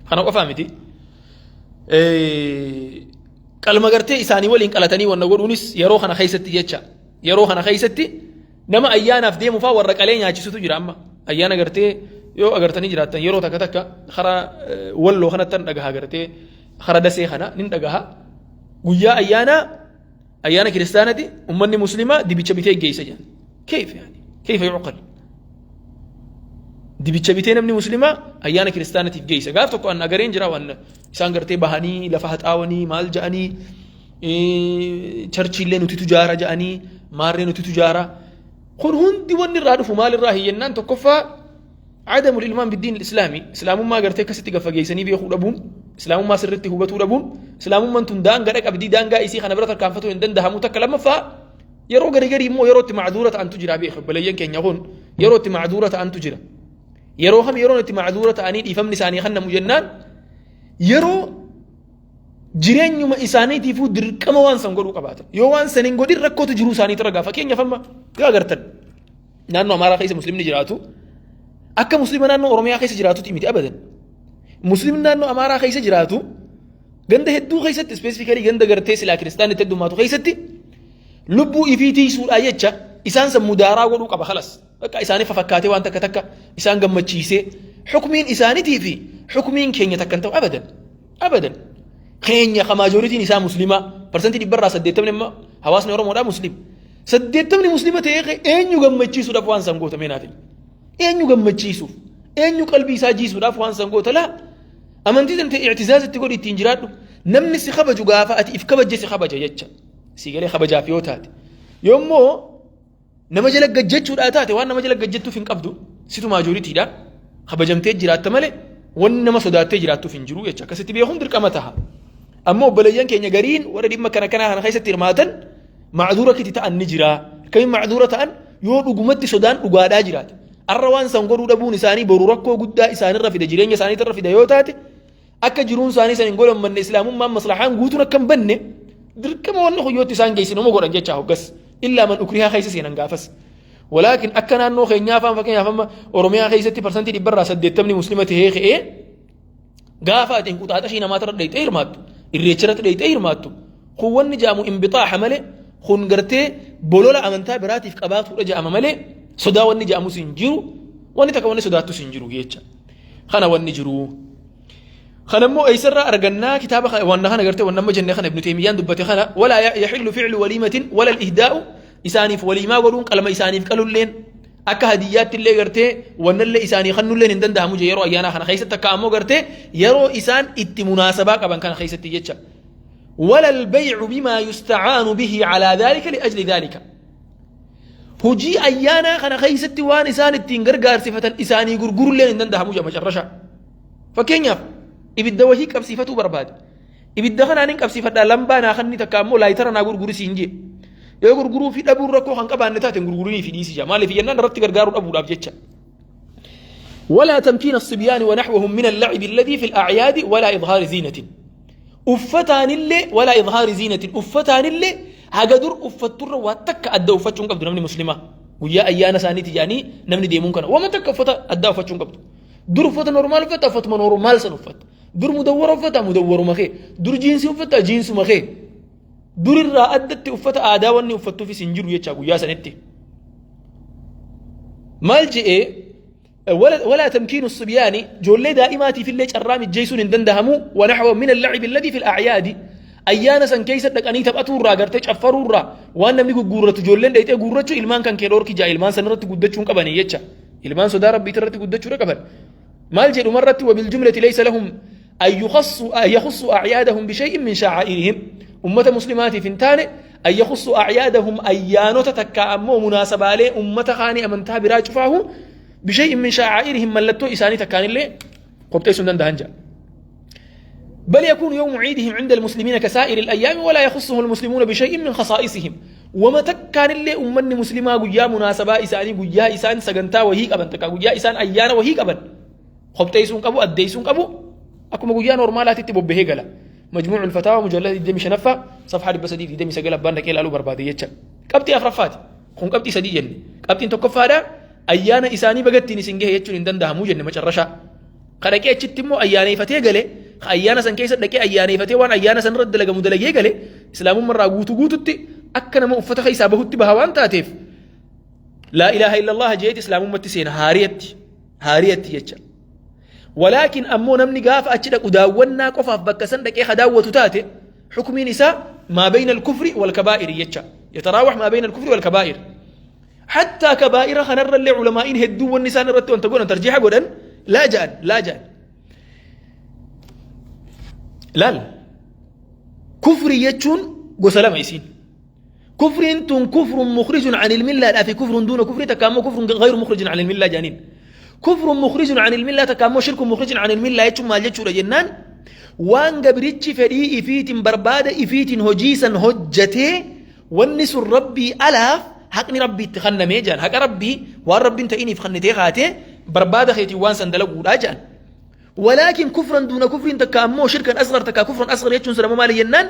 Kana qofaa miti. Qalma gartee isaanii waliin qalatanii wanna godhuunis yeroo kana keeysatti jecha. Yeroo kana keeysatti nama ayyaanaaf deemu faa warra qalee nyaachisutu jira amma. Ayyaana gartee yoo agartanii jiraattan, yeroo takka takka karaa Walloo kanattan dhagaha، gartee kara Dasee kana nin dhagaha. Guyyaa ayyaana ayyaana kiristaanati ummanni muslimaa dibicha bitee geessa jedhan. كيف يعني؟ كيف يعقل؟ Dibicha bitee namni muslimaa ayyaana kiristaanatiif geessa. Gaaf tokko an agareen jira waan isaan gartee bahanii lafa haxaawanii maal ja'anii، churchiillee nuti tujaara ja'anii، maarree nuti tujaara. Kun hundi wanni irraa dhufu maal irraa hiyyannaan, tokkoffaa عدم الإلمام بالدين الإسلامي، islaamummaa gartee akkasitti gaffageessanii beekuu dhabuun، islaamummaa sirriitti hubatuu dhabuun، islaamummaan tun daangaa qabdii، daangaa isii kana bira tarkaanfatuu hin dandahamu takka. Lammaffaa, yeroo garii garii immoo yeroo itti macduura ta'antu jira beeka. Obboleeyyan keenya kun yeroo itti macduura ta'antu jira. Yeroo kam yeroon itti macduura ta'anii dhiifamni isaanii kennamu jennaan, yeroo jireenyuma isaaniitiifuu dirqama waan san godhuu qabaatan. Yoo waan san hin godhin rakkootu jiruu isaaniitu ragaa. Fakkeenyaaf, amma yoo agartan naannoo Amaaraa keessa muslimni jiraatu akka muslima naannoo Oromiyaa keessa jiraatutti miti abadan. Muslimni naannoo Amaaraa keessa jiraatu ganda hedduu keessatti, specifically ganda gartee silaa kiristaanni itti heddummaatu keessatti, lubbuu ifii tiisuudhaa jecha isaan san mudaaraa godhuu qaba. خلاص، bakka isaaniif fakkaatee waan takka takka isaan gammachiisee. Xukmiin isaaniitii fi xukmiin keenya takka hin ta'u abadan abadan. Keenya ka majorityn isaa muslimaa, 80% amma hawaasni Oromoodhaa muslim, 80ni muslima ta'ee, eenyu gammachiisuudhaaf waan san goota meenaatiin? Eenyu gammachiisuuf, eenyu qalbii isaa jiisuudhaaf waan san goota? Laa, amantii tan ta'e ictizaazatti godhi, ittiin jiraadhu. Namni si kabaju gaafa ati if kabajje si kabaja jecha. Si galee? Kabajaaf yoo taate, yoommoo nama jala gajjachuudhaa taate, waan nama jala gajjattuuf hin qabdu. Situ majoritydha, kabajamtee jiraatta malee wanni nama sodaattee jiraattuuf hin jiru jecha. Akkasitti beekuun dirqama taha. Ammoo obboleeyyan keenya gariin warra dhimma kana kana kana keessatti hirmaatan macduura kiti ta'an ni jira. Akkamiin macduura ta'an? Yoo dhugumatti sodaan dhugaadhaa jiraate, arra waan san godhuu dhabuun isaanii boru rakkoo guddaa isaanirra fida, jireenya isaaniitirra fida yoo taate, akka jiruun isaanii san hin godhammanne, islaamummaan maslahaan guutuun akka hin banne, dirqama wanni hoyyootti isaan geessin uma godhan jecha hoggas. إلا من أكره keessa seenan gaafas. ولكن akka naannoo keenyaa afaan, fakkeenyaaf amma Oromiyaa keessatti 80% muslima tahee ka'ee, gaafa ati inquxaaxashii namaatirra dheeyxee hirmaattu, irreecharratti dheeyxee hirmaattu, Kun wanni ja'amu inbixaaha malee, kun gartee bolola amantaa biraatiif qabaatuudha ja'ama malee, sodaa wanni ja'amus hin jiru, wanni takka wanni sodaattus hin jiru jecha. Kana wanni jiru. Kana immoo eessarraa argannaa? Kitaaba wanna kana gartee wanna amma jenne kana Ibnu Teemiyyaan dubbate kana. Walaa yaxillu ficlu waliimatin wala al-ihdaa'u, isaaniif waliimaa godhuun, qalma isaaniif qalulleen, akka hadiyyaatti illee gartee wannallee isaanii kannulleen hin danda'amu je yeroo ayyaanaa kana keessatti, akka ammoo gartee yeroo isaan itti munaasabaa qaban kana keessatti jecha. Wala al-bay'u bimaa yustacaanu bihi calaa dhaalika liajli dhaalika, hojii ayyaanaa kana keessatti waan isaan ittiin gargaarsifatan isaanii gurgurulleen hin danda'amu je macarrasha. Fakkeenyaaf, ibidda wahii qabsiifatuu barbaade. Ibidda kanaan hin qabsiifadhaa, lambaa naa kanni, takka ammoo laayitara naa gurguri siin jee. Yoo gurguruu fi dhabuun rakkoo kan qabaanne taate, hin gurgurinii fi dhiisi jaa. Maaliif jennaan, irratti gargaaruu dhabuudhaaf jecha. ولا تمكين الصبيان ونحوهم من اللعب الذي في الأعياد ولا إظهار زينة uffataan illee, ولا إظهار زينة, uffataan illee haga dur uffatturra waa takka adda uffachuu hin qabdu namni muslimaa. Guyyaa ayyaana isaaniiti jedhanii namni deemuun kana wama takka uffata addaa uffachuu hin qabdu. Dur uffata normal uffata, uffatuma normal san uffatta. Dur mudawwara uffata, mudawwaruma kee. Dur jiinsii uffata, jiinsuma kee. Dur irraa addatti uffata aadaa wanni uffattuufis hin jiru jecha guyyaa sanitti. Maal je'ee? ولا تمكين الصبيان, joollee daa'imaatiif illee carraa mijjeessuun hin danda'amu, ونحو من اللعب الذي في الأعياد, ayyaana san keessa dhaqanii taphatuurraa, gartee caffaruurraa, waan namni gugguurratu ijoolleen dhayxee guurrachuu ilmaan kan kee dhoorki jaa. Ilmaan san irratti guddachuu hin qabanii jecha. Ilmaan sodaa rabbiit irratti guddachuu qaban. Maal jedhu irratti? وبالجملة ليس لهم أن يخصوا أعيادهم بشيء من شعائرهم, ummata muslimaatiif hin taane أن يخصوا أعيادهم, ayyaanota takka ammoo munaasabaalee ummata kaanii amantaa biraa cufaahu, بشيء من شعائرهم, mallattoo isaanii takkaanillee qopheessuu hin danda'an jedha. بل يكون يوم عيدهم عند المسلمين كسائر الأيام ولا يخصه المسلمون بشيء من خصائصهم. وما تكان اللي أمني مسلما قيا مناسبة إساني، قيا إسان سجنتا وهي قبن، تكا قيا إسان أيانا وهي قبن، خبتيسون قبو أديسون قبو، أكما قيا نورمالات تبوبه قلا. مجموع الفتاوى مجلد 25 صفحة 329 أبان لك إلى بربادي يتشا. qabxii afraffaati kun. Qabxii sadii jenne. Qabxiin tokkoffaadha, ayyaana isaanii bagattiin isin gahe jechuun hin danda'amu jenne macarrashaa. Ka dhaqee achitti immoo ayyaaneeffatee gale, ka ayyaana san keessa dhaqee ayyaaneeffatee waan ayyaana san irratti dalagamu dalagee gale, islaamummaa irraa guutuu guututti akka nama uffata keessaa bahutti baha waan taateef, لا إله إلا الله jeeti islaamummatti seena haariyatti haariyatti jecha. ولكن ammoo namni gaafa achi dhaqu daawwannaa qofaaf bakka san dhaqee ka daawwatu taate, xukumiin isaa ما بين الكفر والكبائر jecha, يتراوح ما بين الكفر والكبائر. حتى كبائر kanarra illee culamaa'iin hedduu wanni isaan irratti wanta godhan, tarjiixa godhan, laa ja'an, laa ja'an. Laal, kufri jechuun gosa lama isiin. Kufriin tun كفر مخرج عن الملة dhaa fi كفر دون كفر, takka ammoo كفر غير مخرج عن الملة jedhaniin. كفر مخرج عن الملة takka ammoo شرك مخرج عن الملة jechuun maal jechuudha jennaan, waan gabrichi fedhii ifiitiin, barbaada ifiitiin hojii san hojjatee, wanni sun rabbii alaaf haqni rabbii itti kennamee jedhan, haqa rabbii waan rabbiin ta'iniif kennitee kaatee barbaada keetiin waan san dalaguudhaa jedhan. ولكن كفرا دون كفر takka ammoo شركا أصغر takka كفرا أصغر jechuun sun ammoo maali jennaan,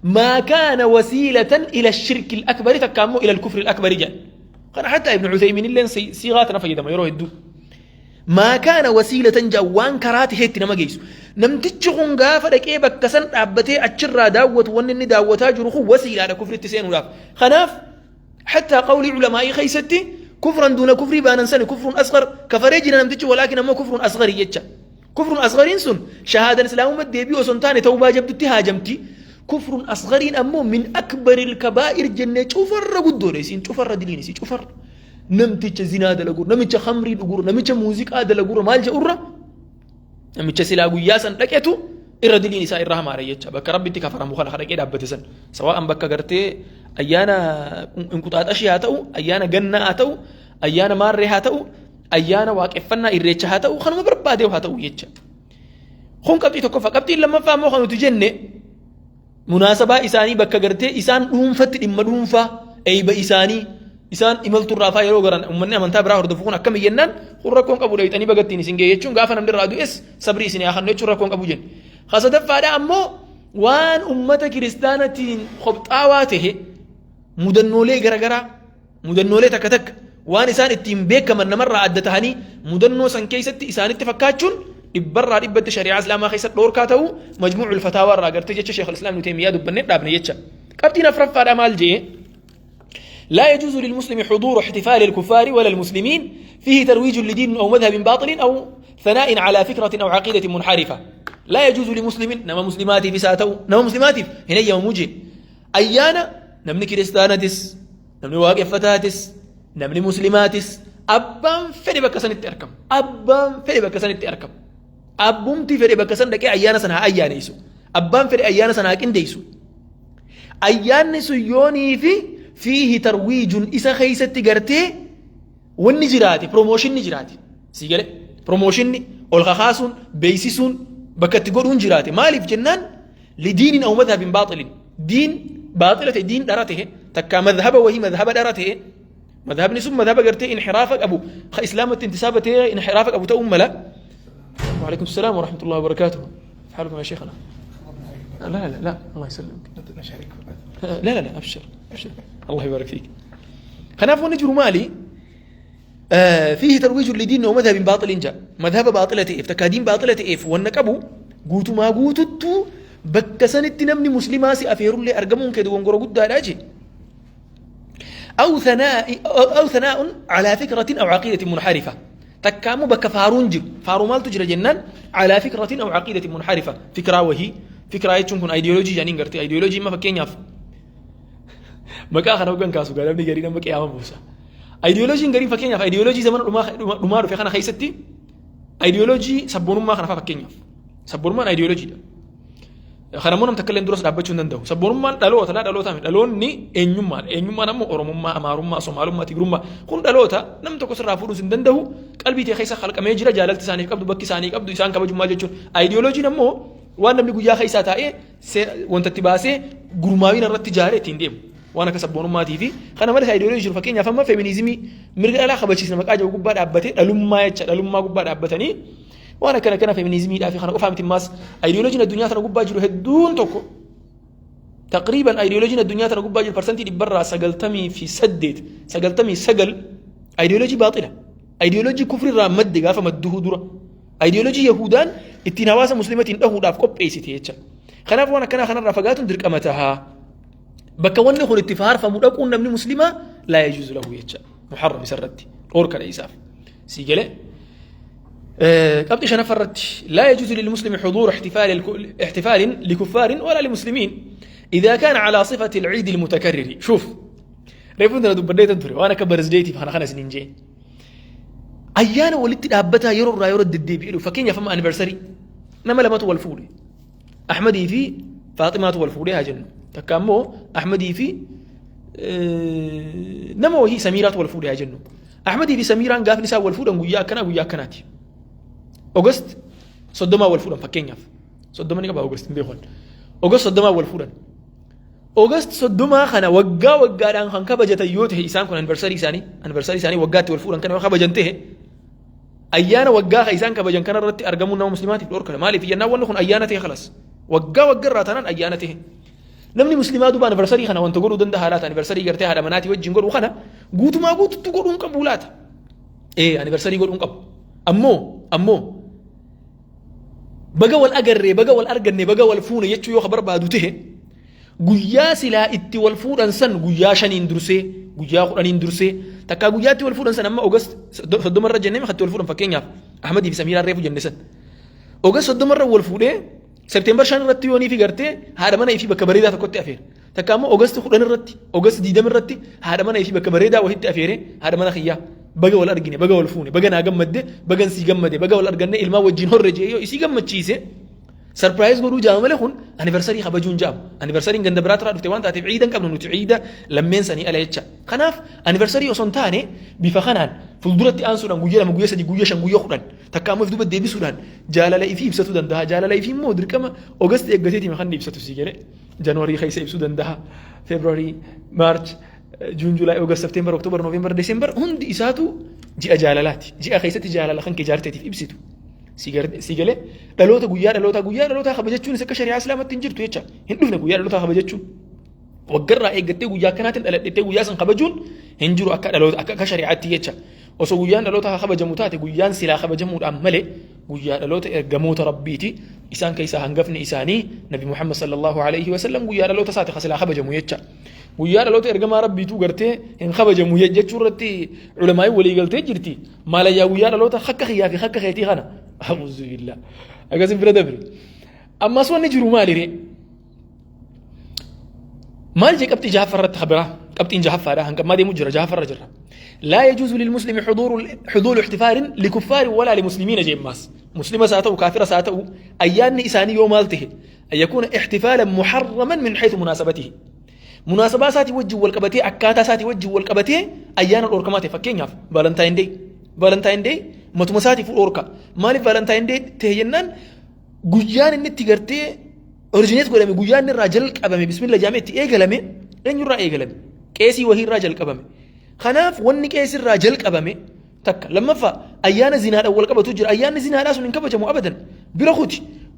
ما كان وسيلة إلى الشرك الأكبر takka ammoo إلى الكفر الأكبر jedhan. Kana حتى ابن عثيمين illeen siigaa tana fayyadama yeroo hedduu. ما كان وسيلة jaa, waan karaa taheetti nama geessu. Namtichi kun gaafa dhaqee bakka san dhaabbatee achirraa daawwatu, wanni inni daawwataa jiru kun wasiilaadha kufritti seenuudhaaf. Kanaaf حتى qawlii culamaa'ii keessatti كفرا دون كفر baanan sani كفر أصغر kafaree jira namtichi, ولكن ammoo كفر أصغر jecha. كفر أصغر iin sun shahaadan islaamummaa deebii osoo hin taane tawbaa jabdutti haajamti. كفر أصغر iin ammoo من أكبر الكبائر jennee, cufarra guddoodha isiin, cufarra diliin isii cufarra. Namticha zinaa dalagur, namicha khamrii dhugur, namicha muuziqaa dalagur, maal jedhurra, namicha silaa guyyaa san dhaqetu irra diliin isaa irra hamaara jecha. Bakka rabbitti kafaramu kana dhaqee dhaabbate san, sawa'an bakka gartee ayyaana inquxaaxashii haa ta'u, ayyaana gannaa haa ta'u, ayyaana maarree haa ta'u, ayyaana waaqeffannaa irreecha haa ta'u, kanuma barbaadee haa ta'u jecha. Kun qabxii tokkoffaa. Qabxiin lammaffaa immoo kan nuti jenne, munaasabaa isaanii bakka gartee isaan dhuunfatti dhimma dhuunfaa eeyba isaanii isaan imalturraa faa yeroo garan, uummanni amantaa biraa hordofu kun akkami jennaan, kun rakkoon qabu, dheeyxanii bagattiin isin ga'e jechuun, gaafa namni irraa du'es sabrii isin haa kennu jechuun rakkoon qabu jenne. Ka sadaffaadha ammoo, waan ummata kiristaanatiin qophaawaa tahe, mudannoolee garaagaraa, mudannoolee takka takka waan isaan ittiin beekaman namarraa adda tahanii mudannoo san keessatti isaanitti fakkaachuun Dhibbarraa dhibbatti shari'aa Islaamaa keessa dhoorkaa ta'uu Majmuucul Fataawaa irraa gartee jecha Sheekh Islaam Ibnu Taymiyaa dubbannee dhaabne jecha. Qabxiin afraffaadha maal jee? لا يجوز للمسلم حضور احتفال الكفار ولا المسلمين فيه ترويج لدين أو مذهب باطل أو ثناء على فكرة أو عقيدة منحرفة. لا يجوز لمسلم نما مسلماتي في ساتو نما مسلماتي هنا يوم وجه أيانا نمني كريستاناتس نمني واقف فتاتس نمني مسلماتس abbaan fedhe bakka sanitti argama. Abbaan fedhe bakka sanitti argama. Abbumti fedhe bakka san dhaqee ayyaana sana haa ayyaaneessu. Abbaan fedhe ayyaana sana haa qindeessu. Ayyaanni sun yoonii fi fiihi tarwiijun isa keessatti gartee wanni jiraate, promotion jiraate. Sii gale, promotion ol kakaasuun, beeksisuun, bakka itti godhuun jiraate. Maaliif jennaan, lidiinin aw madhabin baaxilin, diin baaxila ta'e, diin dhara ta'e, takkaa madhaba wahii, madhaba dhara ta'e, madhabni sun madhaba gartee inxiraafa qabu, ka islaamatti intisaaba ta'e inxiraafa qabu ta'uu mala. وعليكم السلام ورحمة الله وبركاته. كيف حالكم يا شيخنا؟ لا لا لا، الله يسلمك. نشارك. لا لا لا، أبشر أبشر، الله يبارك فيك. Kanaaf wanni jiru maali? فيه ترويج لدين ومذهب باطل جاء مذهب باطلة ta'eef, takkaa diin baaxila ta'eef wanna qabu guutumaa guututtu bakka sanitti namni muslimaa si afeerullee argamuun kee dogongora guddaadha jee. أو ثناء على فكرة أو عقيدة منحرفة, takkaammoo bakka faaruun jiru. Faaruu maaltu jira jennaan, على فكرة أو عقيدة منحرفة, fikiraa wahii. Fikiraa jechuun kun ideology jedhaniin gartee. Ideology ma fakkeenyaaf maqaa kana hoggan kaasu gaa namni garii nama qiyaama buusa. Ideologyn gariin, fakkeenyaaf ideology zamana dhumaa dhufe kana keessatti, ideology sabboonummaa kana faa fakkeenyaaf. Sabboonummaan ideologydha. Kana immoo namni takka illee duras dhaabbachuu hin danda'u. Sabboonummaan dhaloota laa dhaloota miti. Dhaloonni eenyummaadha. Eenyummaan ammoo Oromummaa, Amaarummaa, Somaalummaa, Tigrummaa. Kun dhaloota namni tokko sirraa fuudhuus hin danda'u. Qalbii ta'e keessa kalqamee jira, jaalalti isaaniif qabdu, bakki isaanii qabdu, isaan kabajummaa jechuun. Ideologyn ammoo waan namni guyyaa keessaa taa'ee wanta itti baasee gurmaa'ina irratti ijaaree ittiin deemu. Waan akka sabboonummaatii fi kana malees ideology jiru, fakkeenyaaf amma feminism, mirga dhalaa kabachiisna maqaa jiru gubbaa dhaabbatee, dhalummaa jecha, dhalummaa gubbaa dhaabbatanii waan akkana kana feminismiidhaa fi kana qofaa miti. Ammaas ideologyn addunyaa tana gubbaa jiru hedduun tokko, taqriiban ideologyn addunyaa tana gubbaa jiru 98%, 99% ideology baaxila, ideology kufri irraa madde. Gaafa madduhuu dura ideology Yahudaan ittiin hawaasa muslimatiin dhahuudhaaf qopheessite jecha. Kanaaf waan akkanaa kanarraa fagaatuun dirqama tahaa. Bakka wanni kun itti faarfamu dhaquun namni muslimaa لا يجوز له jecha, muharram isarratti dhoorkadha isaaf. Sii galee? Qabxii shanaffaa irratti, لا يجوز للمسلم حضور احتفال لكفار ولا لمسلمين إذا كان على صفة العيد المتكرر. شوف, reefuun tana dubbadhee ture waan akka birthdaytiif kana kana isiniin jee. Ayyaana walitti dhaabbataa yeroo irraa yeroo deddeebi'ee dhufu, fakkeenyaaf amma anniversary, nama lamatu wal fuudhe, Ahmadii fi Faaximaatu wal fuudhee haa jennu, takka ammoo Ahmadii fi nama wahii Samiiraatu wal fuudhee haa jennu. Ahmadii fi Samiiraan gaafni isaan wal fuudhan guyyaa akkanaa, guyyaa akkanaati. August 30 wal fuudhan fakkeenyaaf. 30 ni qaba August, hin beekan. August 30 wal fuudhan. August 30 kana waggaa waggaadhaan kan kabajatan yoo ta'e, isaan kun anniversary isaanii waggaatti wal fuudhan kana yoo kabajan ta'e, ayyaana waggaa kan isaan kabajan kana irratti argamuun nama muslimaatiif dhorkana. Maaliif jennaan, wanni kun ayyaana ta'e, khalas. Waggaa waggaa irraa taanaan ayyaana ta'e. Namni muslimaa duuba anniversary kana wanta godhuu danda'a laata? Anniversary gartee haadha manaatii wajjin godhuu kana guutumaa guututti godhuu hin qabu laata? Ee, anniversary godhuu hin qabu. Ammoo baga wal agarree, baga wal arganne, baga wal fuune jechuu yoo ka barbaadu ta'e, guyyaa silaa itti wal fuudhan san guyyaa 5n dursee, guyyaa 10n dursee, takkaa guyyaatti wal fuudhan san, amma August 30 irra jennee makatti wal fuudhan, fakkeenyaaf Ahmadii fi Samiiraan reefu jenne san, August 30 irra wal fuudhee September 5 irratti yoonii fi gartee haadha mana ifii bakka bareedaa tokkotti afeere, takka ammoo August 10 irratti, August 20 irratti haadha mana ifii bakka bareedaa wahitti afeere, haadha mana kiyyaa baga wal argine, baga wal fuune, baga naa gammadde, bagan sii gammade, baga wal arganne, ilmaan wajjin horre jee yoo isii gammachiise, surprise godhuu jaama malee kun anniversary kabajuun jaamu. Anniversaryn ganda biraatti irraa dhufte waan taateef ciida hin qabnu nuti, ciida lammeen sanii ala jecha. Kanaaf anniversary osoo hin taane, bifa kanaan fuulduratti aansuudhaan guyyaa 2, guyyaa 3, guyyaa 5, guyyaa 10, takka ammoo duuba deebisuudhaan jaalala ifii ibsatuu danda'a. Jaalala ifii immoo dirqama August eeggateeti kan ibsatu, si jedhe, January keessa ibsuu danda'a. February, March, June, July, August, September, October, November, December hundi isaatu ji'a jaalalaati. Ji'a keessatti jaalala kan kee jaarteetiif ibsitu. Si galee? Dhaloota, guyyaa dhaloota, guyyaa dhalootaa kabajachuunis akka shari'aa islaamatti hin jirtu jecha. Hin dhufne guyyaa dhalootaa kabajachuun. Waggarraa eeggattee guyyaa akkanaatiin dhaladhettee guyyaa san kabajuun hin jiru akka dhaloota, akka shari'aatti jecha. Osoo guyyaan dhalootaa kabajamu taate, guyyaan silaa kabajamuudhaan malee Guyyaa dhaloota ergamoota Rabbiiti. Isaan keessaa hangafni isaanii Nabi Muhammad sallallahu alaihi wasallam guyyaa dhaloota isaati kasilaa kabajamu jecha. Guyyaa dhaloota ergamaa Rabbiitu gartee hin kabajamu jechuu irratti ulamaa'in walii galtee jirti. Maalayyaa guyyaa dhaloota hakka kiyyaa fi hakka keetii kana. A'uuzu billah. Akkasin bira dabre. Ammas wanni jiru maaliree? Maal jee qabxii jahaffaa irratti kabiraa? Qabxiin jahaffaadha. Hanqammaa deemu jira jahaffarra jirra. لا يجوز للمسلم حضور احتفال لكفار ولا لمسلمين جيماس مسلم ساتو كافر ساتو أيان إساني يوم مالته أن يكون احتفالا محرما من حيث مناسبته. مناسبة ساتي وجه والقبتي أكاتا ساتي وجه والقبتي أيان الأوركماتي فكين Valentine Day. Valentine Day matuma saati fu dhorka. Maaliif Valentine Day ta'e jennaan, guyyaan inni itti gartee originate godhame, guyyaan inni irraa jalqabame, bismillah jaamee itti eegalame, eenyurraa eegalame? Qeesii wahiirraa jalqabame. Kanaaf wanni qeesirraa jalqabame takka. Lammaffaa, ayyaana zinaadhaan wal qabatu jira. Ayyaanni zinaadhaa sun hin kabajamu abadan. Bira kuti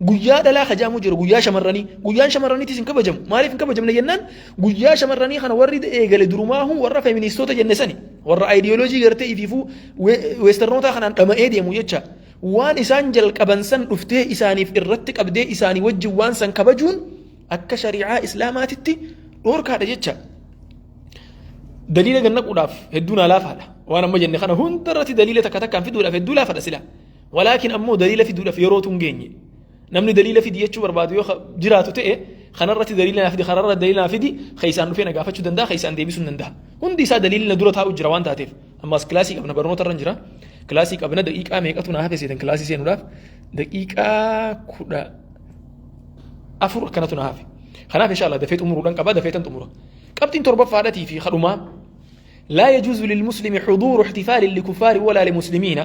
guyyaa dhalaa kajaamu jira, guyyaa shamarranii. Guyyaan shamarraniitis hin kabajamu. Maaliif hin kabajamne jennaan, guyyaa shamarranii kana warri eegale durumaahu warra feministoota jenne sani, warra aayidiyooloojii gartee ifiifuu weestarnootaa kanaan dhama'ee deemu jecha. Waan isaan jalqaban san dhuftee isaaniif irratti qabdee isaanii wajjin waan san kabajuun akka shari'aa islaamaatitti dhoorkaadha jecha. Daliila gannaquudhaaf hedduu naa laafaadha. Waan amma jenne kana hunda irratti daliila takka takkaan fiduudhaaf hedduu laafaadha sila. Walaakin ammoo daliila fiduudhaaf yerootu hin geenye. Namni daliila fidi jechuu barbaadu yoo jiraatu ta'e, kanarratti daliila naa fidi, kanarratti daliila naa fidi, keessaan dhufee na gaafachuu danda'a, keessaan deebisuu hin danda'a. Hundi isaa daliilli na dura taa'u jira waan taateef. Ammas kilaasii qabna, barnoota irra jira. Kilaasii qabna, daqiiqaa meeqatu naa hafe seetan? Kilaasii seenuudhaaf daqiiqaa 14 akkanatu na hafe. Kanaaf inshallah dafee xumuruudhaan qaba, dafee tan xumura. Qabxiin torbaffaadhatii fi kadhumaa: لا يجوز للمسلم حضور احتفال لكفار ولا لمسلمين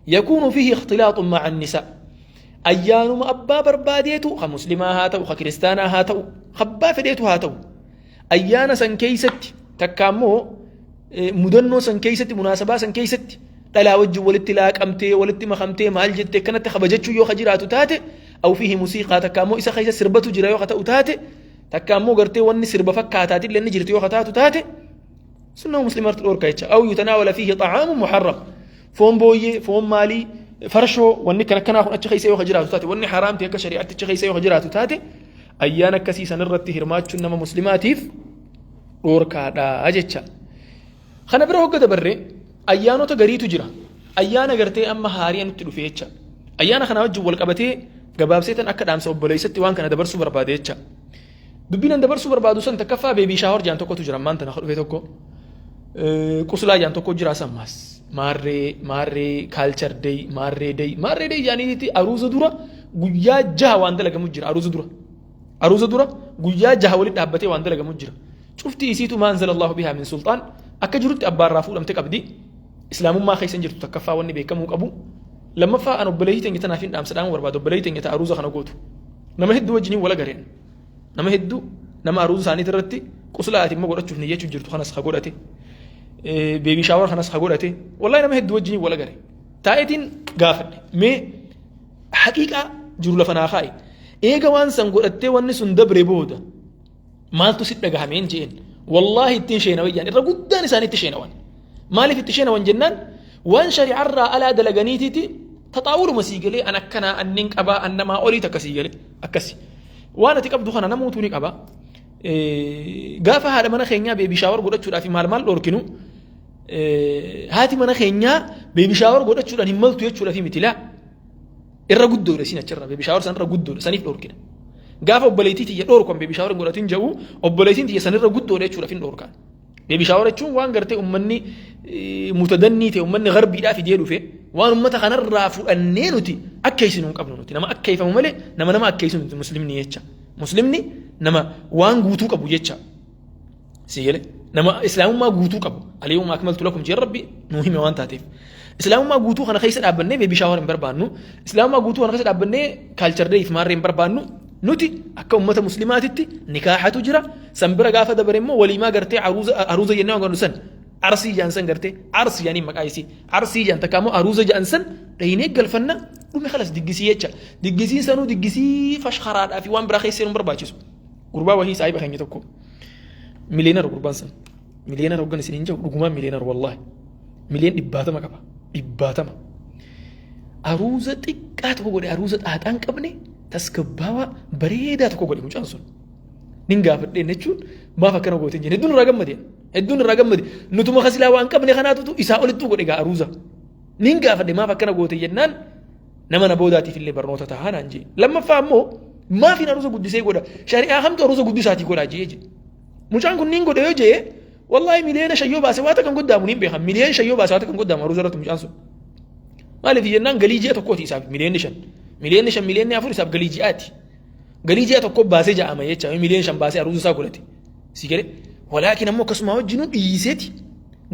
يكون فيه اختلاط مع النساء. Ayyaanuma abbaa barbaadeetu ka muslimaa haa ta'u, ka kiristaanaa haa ta'u, abbaa fedheetu haa ta'u, ayyaana san keeysatti takka ammoo mudannoo san keeysatti, munaasabaa san keeysatti dhalaa wajjin walitti laaqamtee, walitti makamtee, maal jettee akkanatti kabajachuu yoo ka jiraatu taate, أو فيه موسيقى, takka ammoo isa keessa sirbatu jira yoo ka ta'u taate, takka ammoo gartee wanni sirba fakkaataatillee ni jirti yoo ka taatu taate, sunnaa muslimaatti dhorka jecha. أو يتناول فيه طعام محرم, foon booyyee, foon maalii, farshoo, wanni kan akkanaa kun achi keessa yoo ka jiraatu taate, wanni haraamti akka shari'aatti achi keessa yoo ka jiraatu taate, ayyaana akkasii san irratti hirmaachuun nama muslimaatiif dhorkaadha jecha. Kana bira hogga dabarre, ayyaanota gariitu jira. Ayyaana gartee amma haarii nutti dhufe jecha. Ayyaana kana wajjin wal qabatee gabaabseetan akka dhaamsa obboleessatti waan kana dabarsuu barbaade jecha. Dubbiin an dabarsuu barbaadu san takkaffaa, baby shower jaan tokkotu jira ammaan tana dhufe tokko. Quslaa jaan tokko jira sammaas. Maarree maarree, culture day, maarree day, maarree day jaaniiti aruuza dura guyyaa 6 waan dalagamu jira aruuza dura. Aruuza dura guyyaa 6 walitti dhaabbatee waan dalagamu jira. Cufti isiitu ما أنزل الله بها من سلطان akka jirutti abbaarraa fuudhamte qabdi. Islaamummaa keessa hin jirtu takkaffaa wanni beekamuu qabu. Lammaffaa, an obboleettii teenya tanaaf hin dhaamsa dhaamuu barbaadu, obboleettii teenya ta aruuza kana gootu. Nama hedduu wajjiniin wala gareen. Nama hedduu, nama aruuza isaaniit irratti quslaa ati immoo godhachuuf niyyachuu jirtu kanas ka godhate. Baby shower kanas ka godhate. Wallahi nama hedduu wajjiniin wala gare. Taa'eetiin gaafadhe. Mee haqiiqaa jiru lafa naa kaa'i. Eega waan san godhattee wanni sun dabre booda maaltu si dhagahameen jeen. Wallaahi ittiin sheenawan jaan, irra guddaan isaanii itti sheenawan. Maaliif itti sheenawan jennaan, waan shari'arraa alaa dalaganiitiiti taxaawuluma sii galee, an akkanaa, annin qabaa, an namaa olii takka sii galee akkasi. Waan ati qabdu kana namuutu ni qaba. Gaafa haadha mana keenyaa baby shower godhachuudhaaf maal maal dhorkinu, haati mana keenyaa baby shower godhachuudhaan hin maltu jechuudhaaf miti laa. Irra guddoodha isin achirra, baby shower san irra guddoodha, saniif dhorkina. Gaafa obboleettii tiyya dhorku, baby shower hin godhatin jedhu, obboleettiin tiyya sanirra guddoodha jechuudhaaf hin dhorkaan. Baby shower jechuun waan gartee uummanni mutadannii ta'e, uummanni garbiidhaa fidee dhufe, waan uummata kanarraa fudhannee nuti akka isin hin qabnu. Nuti nama akkeeffamu malee nama nama akkeessu nuti muslimni jecha. Muslimni nama waan guutuu qabu jecha. Si galee, nama islaamummaa guutuu qabu. اليوم أكملت لكم jee rabbi nuu hime waan taateef. Islaamummaa guutuu kana keessa dhaabbannee baby shower hin barbaannu. Islaamummaa guutuu kana keessa dhaabbannee culture dayif maarree hin barbaannu. Nuti akka ummata muslimaatitti nikaaxatu jira. San bira gaafa dabare immoo waliimaa gartee aruuza, aruuza jennee waan godhannu san, arsii jaan san, gartee arsii jaanii maqaa isii arsii jaan, takka immoo aruuza jaan san dhaynee galfanna, dhume, خلاص. Diggisii jecha, diggisiin sanuu diggisii fashkaraadhaa fi waan biraa keessa hin barbaachisu. Gurbaa wahii saahiba keenya tokko, millionaire gurbaan san, millionaire hoggan isin hin jiru, dhugumaan millionaire, wallaahi miliyoon dhibbaatama qaba, dhibbaatama. Aruuza xiqqaa tokko godhe, aruuza xaaxaa hin qabne, tasgabbaawaa bareedaa tokko godhe mucaan sun. Nin gaafadheen jechuun maaf akkana goote jenne, hedduun irraa gammade. Hedduun irraa gammade. Nutuma kasilaa waan qabne kanaatutu isaa olittuu godhe gaa aruuza. Nin gaafadhe, maaf akkana goote jennaan, nama na boodaatiif illee barnoota tahaa naan jee. Lammaffaa ammoo maaf hin aruuza guddisee godha? Shari'aa kamtu aruuza guddisaatii godhaa jee jee. Mucaan kun nin godhe yoo jee, wallaahi 5 miliyoona yoo baase waa takka hin goddaamu, nin beekan. 5 miliyoona yoo baase waa takka hin goddaamu aruuza irratti mucaan sun. Maaliif jennaan, galii ji'a tokkooti isaaf 5 miliyoonni. 5 miliyoonni, 4 miliyoonni isaaf galii ji'aati. Galii ji'a tokko baasee ja'ama jecha 5 miliyoona baasee aruuza isaa godhate. Si galee? Walaakin ammoo akkasuma wajjinuu dhiiseeti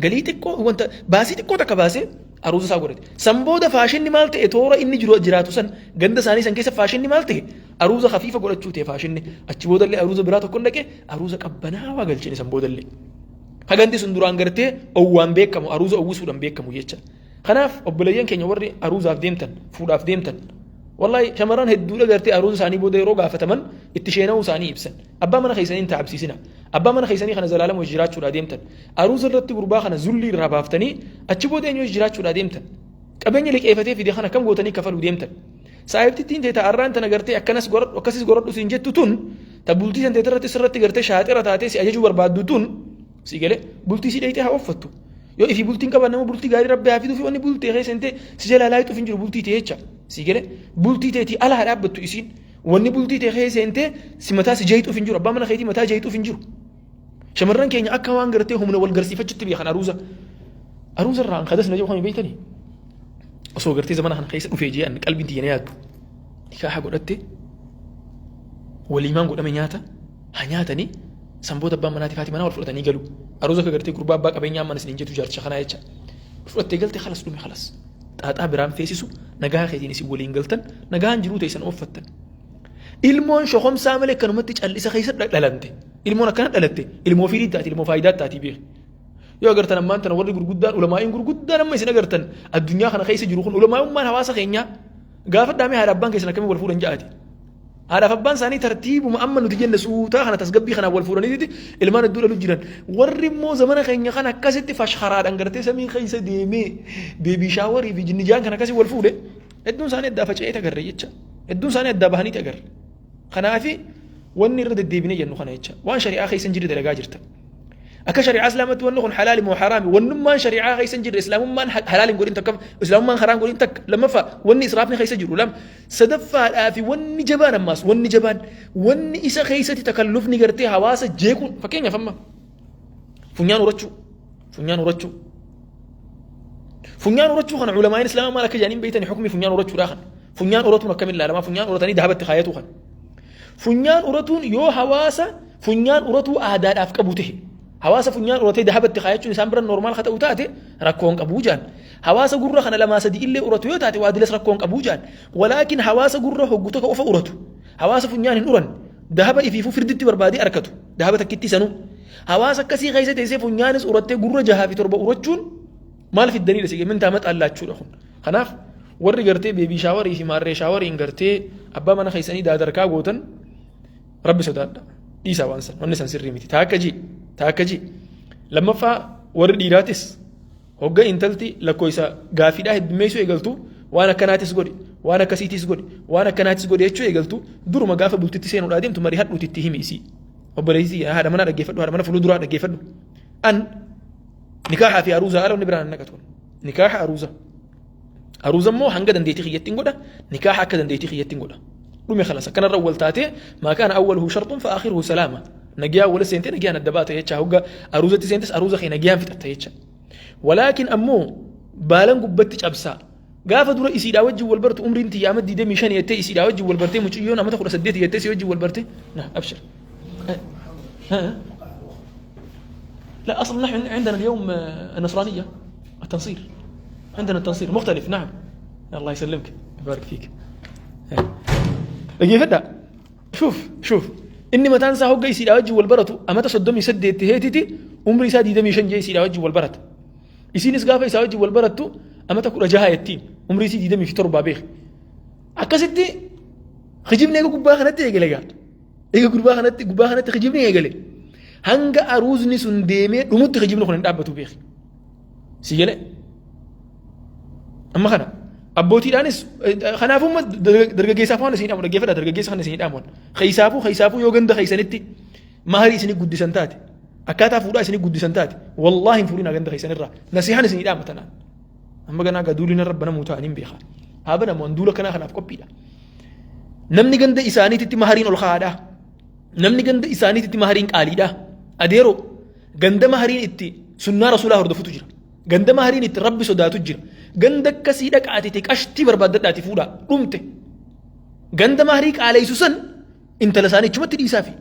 galii xiqqoo wanta baasii xiqqoo takka baasee aruuza isaa godhate. San booda faashinni maal ta'e? Toora inni jiru jiraatu san, ganda isaanii san keessa faashinni maal ta'e? Aruuza hafiifa godhachuu ta'e faashinni. Achi boodallee aruuza biraa tokko dhaqee aruuza qabbanaawaa galchine san boodallee. Hagandi sun duraan gartee owwaan beekamu, aruuza owwisuudhaan beekamu jecha. Kanaaf obboleeyyan keenya warri aruuzaaf deemtan, fuudhaaf deemtan, wallahi shamarran hedduudha gartee aruuza isaanii booda yeroo gaafataman itti sheena'uu isaanii ibsan. Abbaa mana keessanii hin taa'absiisina. Abbaa mana keessanii kana zalaalama hojii jiraachuudhaa deemtan. Aruuza irratti gurbaa kana zullii irraa baaftanii achi booda eenyu hojii jiraachuudhaa deemtan? Qabeenya liqeeffatee fide kana akkam gootanii kafaluu deemtan? Saahibtittiin teeta arraan tana gartee akkanas godhadhu, akkasis godhadhu siin jettu tun, ta bultii san teeta irratti sirratti gartee shaaxira taatee si ajajuu barbaaddu tun, si galee, bultii si dheeytee haa offattu. Yoo ifii bultiin qaban nama bultii gaarii Rabbi haa fiduu fi wanni bultee keessa hin ta'e si jalaa laayixuuf hin jiru bultii ta'e jecha. Si galee, bultii teetii ala haa dhaabbattu isiin. Wanni bultii ta'e keessa hin ta'e si mataa si jeeyxuuf hin jiru. Abbaa mana keetii mataa jeeyxuuf hin jiru. Shamarran keenya akka waan gartee humna wal garsiifachutti beekan aruuza. Aruuza irraa an kadas na jedhu kami beektanii? Osoo gartee zamana kana keessa dhufee jee an qalbiin tiyya na yaaddu. Nikaaha godhatte, waliimaan godhame, nyaata haa nyaatanii, san booda abbaan manaatii haati manaa wal fudhatanii galu. Aruuza akka gartee gurbaa abbaa qabeenyaa amma isin jettu jaarticha kanaa jecha. Fudhattee galte, kalas dhume, kalas. Xaaxaa biraan feesisu, nagaa keetiin isin waliin galtan, nagaan jiruu teessan ooffattan. Ilmoon shokomsaa malee akkanumatti callisa keessa dhalante. Ilmoon akkana dhalatte ilmoo firii taati, ilmoo faayidaa taati beeki. Yoo agartan ammaan tana warri gurguddaan, ulamaa'iin gurguddaan amma isin agartan addunyaa kana keessa jiru kun, ulamaa'ummaan hawaasa keenyaa gaafa dhaamee haadha abbaan keessan akkamii wal fuudhan ja'aati. Haadhaaf abbaan isaanii tartiibuma amma nuti jenne suutaa kana tasgabbii kanaan wal fuudhaniiti ilmaan hedduu dhalu jiran. Warri immoo zamana keenya kana akkasitti fashkaraadhaan gartee samii keessa deemee baby shower fi jinnijaan kan akkasii wal fuudhe, hedduun isaanii addaa faca'ee agarre jecha. Hedduun isaanii addaa bahanii agarre. Kanaafi wanni irra deddeebinee jennu kana jecha. Waan shari'aa keessa hin jirre dalagaa jirta. Akka shari'aa Islaamatti wanni kun halaali moo haraami? Wannummaan shari'aa keessa hin jirre Islaamummaan halaal hin godhin takka, Islaamummaan haraa hin godhin takka. Lammaffaa, wanni israafni keessa jiru lama. Sadaffaadhaa fi wanni jabaan ammaas, wanni jabaan wanni isa keessatti takallufni gartee hawaasa jeequun, fakkeenyaaf amma funyaan urachuu, funyaan urachuu. Funyaan urachuu kana ulamaa'in Islaamaa maal akka jedhaniin beektani? Hukmi funyaan urachuudhaa kana. Funyaan uratuun akkamiin ilaalamaa? Funyaan uratanii dahabatti kaayatu kana. Funyaan uratuun yoo hawaasa funyaan uratuu aadaadhaaf qabu ta'e, hawaasa funyaan uratee dahabatti kaayachuun isaan bira normal haa ta'u taate, rakkoo hin qabuu jaan. Hawaasa gurra kana lamaa sadii illee uratu yoo taate, waa dilas rakkoo hin qabuu jaan. Walaakin hawaasa gurra hoggu tokko qofa uratu, hawaasa funyaan hin uran, dahaba ifiifuu firditti barbaadee argatu, dahaba takkitti sanuu. Hawaasa akkasii keessa teessee funyaanis urattee gurra jahaa fi torba urachuun maal fiddaniidha si mintaa maxaallachuudha kun. Kanaaf warri gartee baby shower fi maarree showeriin gartee abbaa mana keessanii daadarkaa gootan, Rabbi sodaadha. Dhiisaa waan san, wanni san sirrii miti. Taakka ji taakka ji. Lammaffaa, warri dhiiraatis hogga intalti lakkoofsa gaafiidhaa heddummeessuu eegaltu, waan akkanaatis godhi, waan akkasiitis godhi, waan akkanaatis godhi jechuu eegaltu, duruma gaafa bultitti seenuudhaa deemtu marii hadhuuti itti himi isii. Obboleessi haadha manaa dhaggeeffadhu, haadha mana fuulduraa dhaggeeffadhu. An nikaahaa fi aruuzaa ala wanni biraan naqatu. Nikaaha, aruuza. Aruuza immoo hanga dandeettii kiyyattiin godha, nikaaha akka dandeettii kiyyattiin godha. Dhume, khalas, akkanarra wal taatee ما كان أوله شرط فآخره سلامة. Nagiyaa wala seentee nagiyaan adda baata jecha, hogga aruuzatti seentes aruuza kee nagiyaan fixatta jecha. Walaakin ammoo baalan gubbatti cabsaa. Gaafa dura isiidhaa wajjin wal bartu umriin tiyya amma 25 jettee isiidhaa wajjin wal bartee, mucayyoon amata 18 jettee si wajjin wal bartee na أبشر. لا، اصلا نحن عندنا اليوم النصرانيه، التنصير، عندنا التنصير مختلف. نعم، الله يسلمك، يبارك فيك. dhaggeeffadha. شوف شوف، inni mataan isaa hogga isiidhaa wajjin wal baratu amata 38 heetiti, umrii isaa 25 jee isiidhaa wajjin wal barata. Isiinis gaafa isaa wajjin wal barattu amata 16 jettiin, umrii isii 27 beek. Akkasitti kijibni eega gubbaa kanatti eegale gaa. Eega gubbaa kanatti gubbaa kanatti kijibni eegale. Hanga aruuzni sun deemee dhumutti kijibni kun hin dhaabbatu beek. Si galee? Amma kana. Abbootiidhaanis kanaafuu dargaggeessaaf waan isin dhaamu dhaggeeffadha, dargaggeessa kana isin dhaamu. Keessaafuu yoo ganda keessanitti maharii isin guddisan taate, akkaataa fuudhaa isin guddisan taate, wallaahi hin fuudhinaa ganda keessanirraa. Nasihaan isin dhaama tanaan. Amma ganaa gaa duulli narra banamuu ta'an hin beeka. Haa banamu, an duula kanaa kanaaf qophiidha. Namni ganda isaaniititti mahariin ol kaa'aadha. Namni ganda isaaniititti mahariin qaaliidha. Adeeroo, ganda mahariin itti sunnaa rasuulaa hordofutu jira. Ganda mahariin itti rabbi sodaatu jira. Ganda akkasii dhaqaatiti qashtii barbaaddadhaati fuudhaa dhumte. Ganda maharii qaaleysu san intala isaanii achumatti dhiisaafi.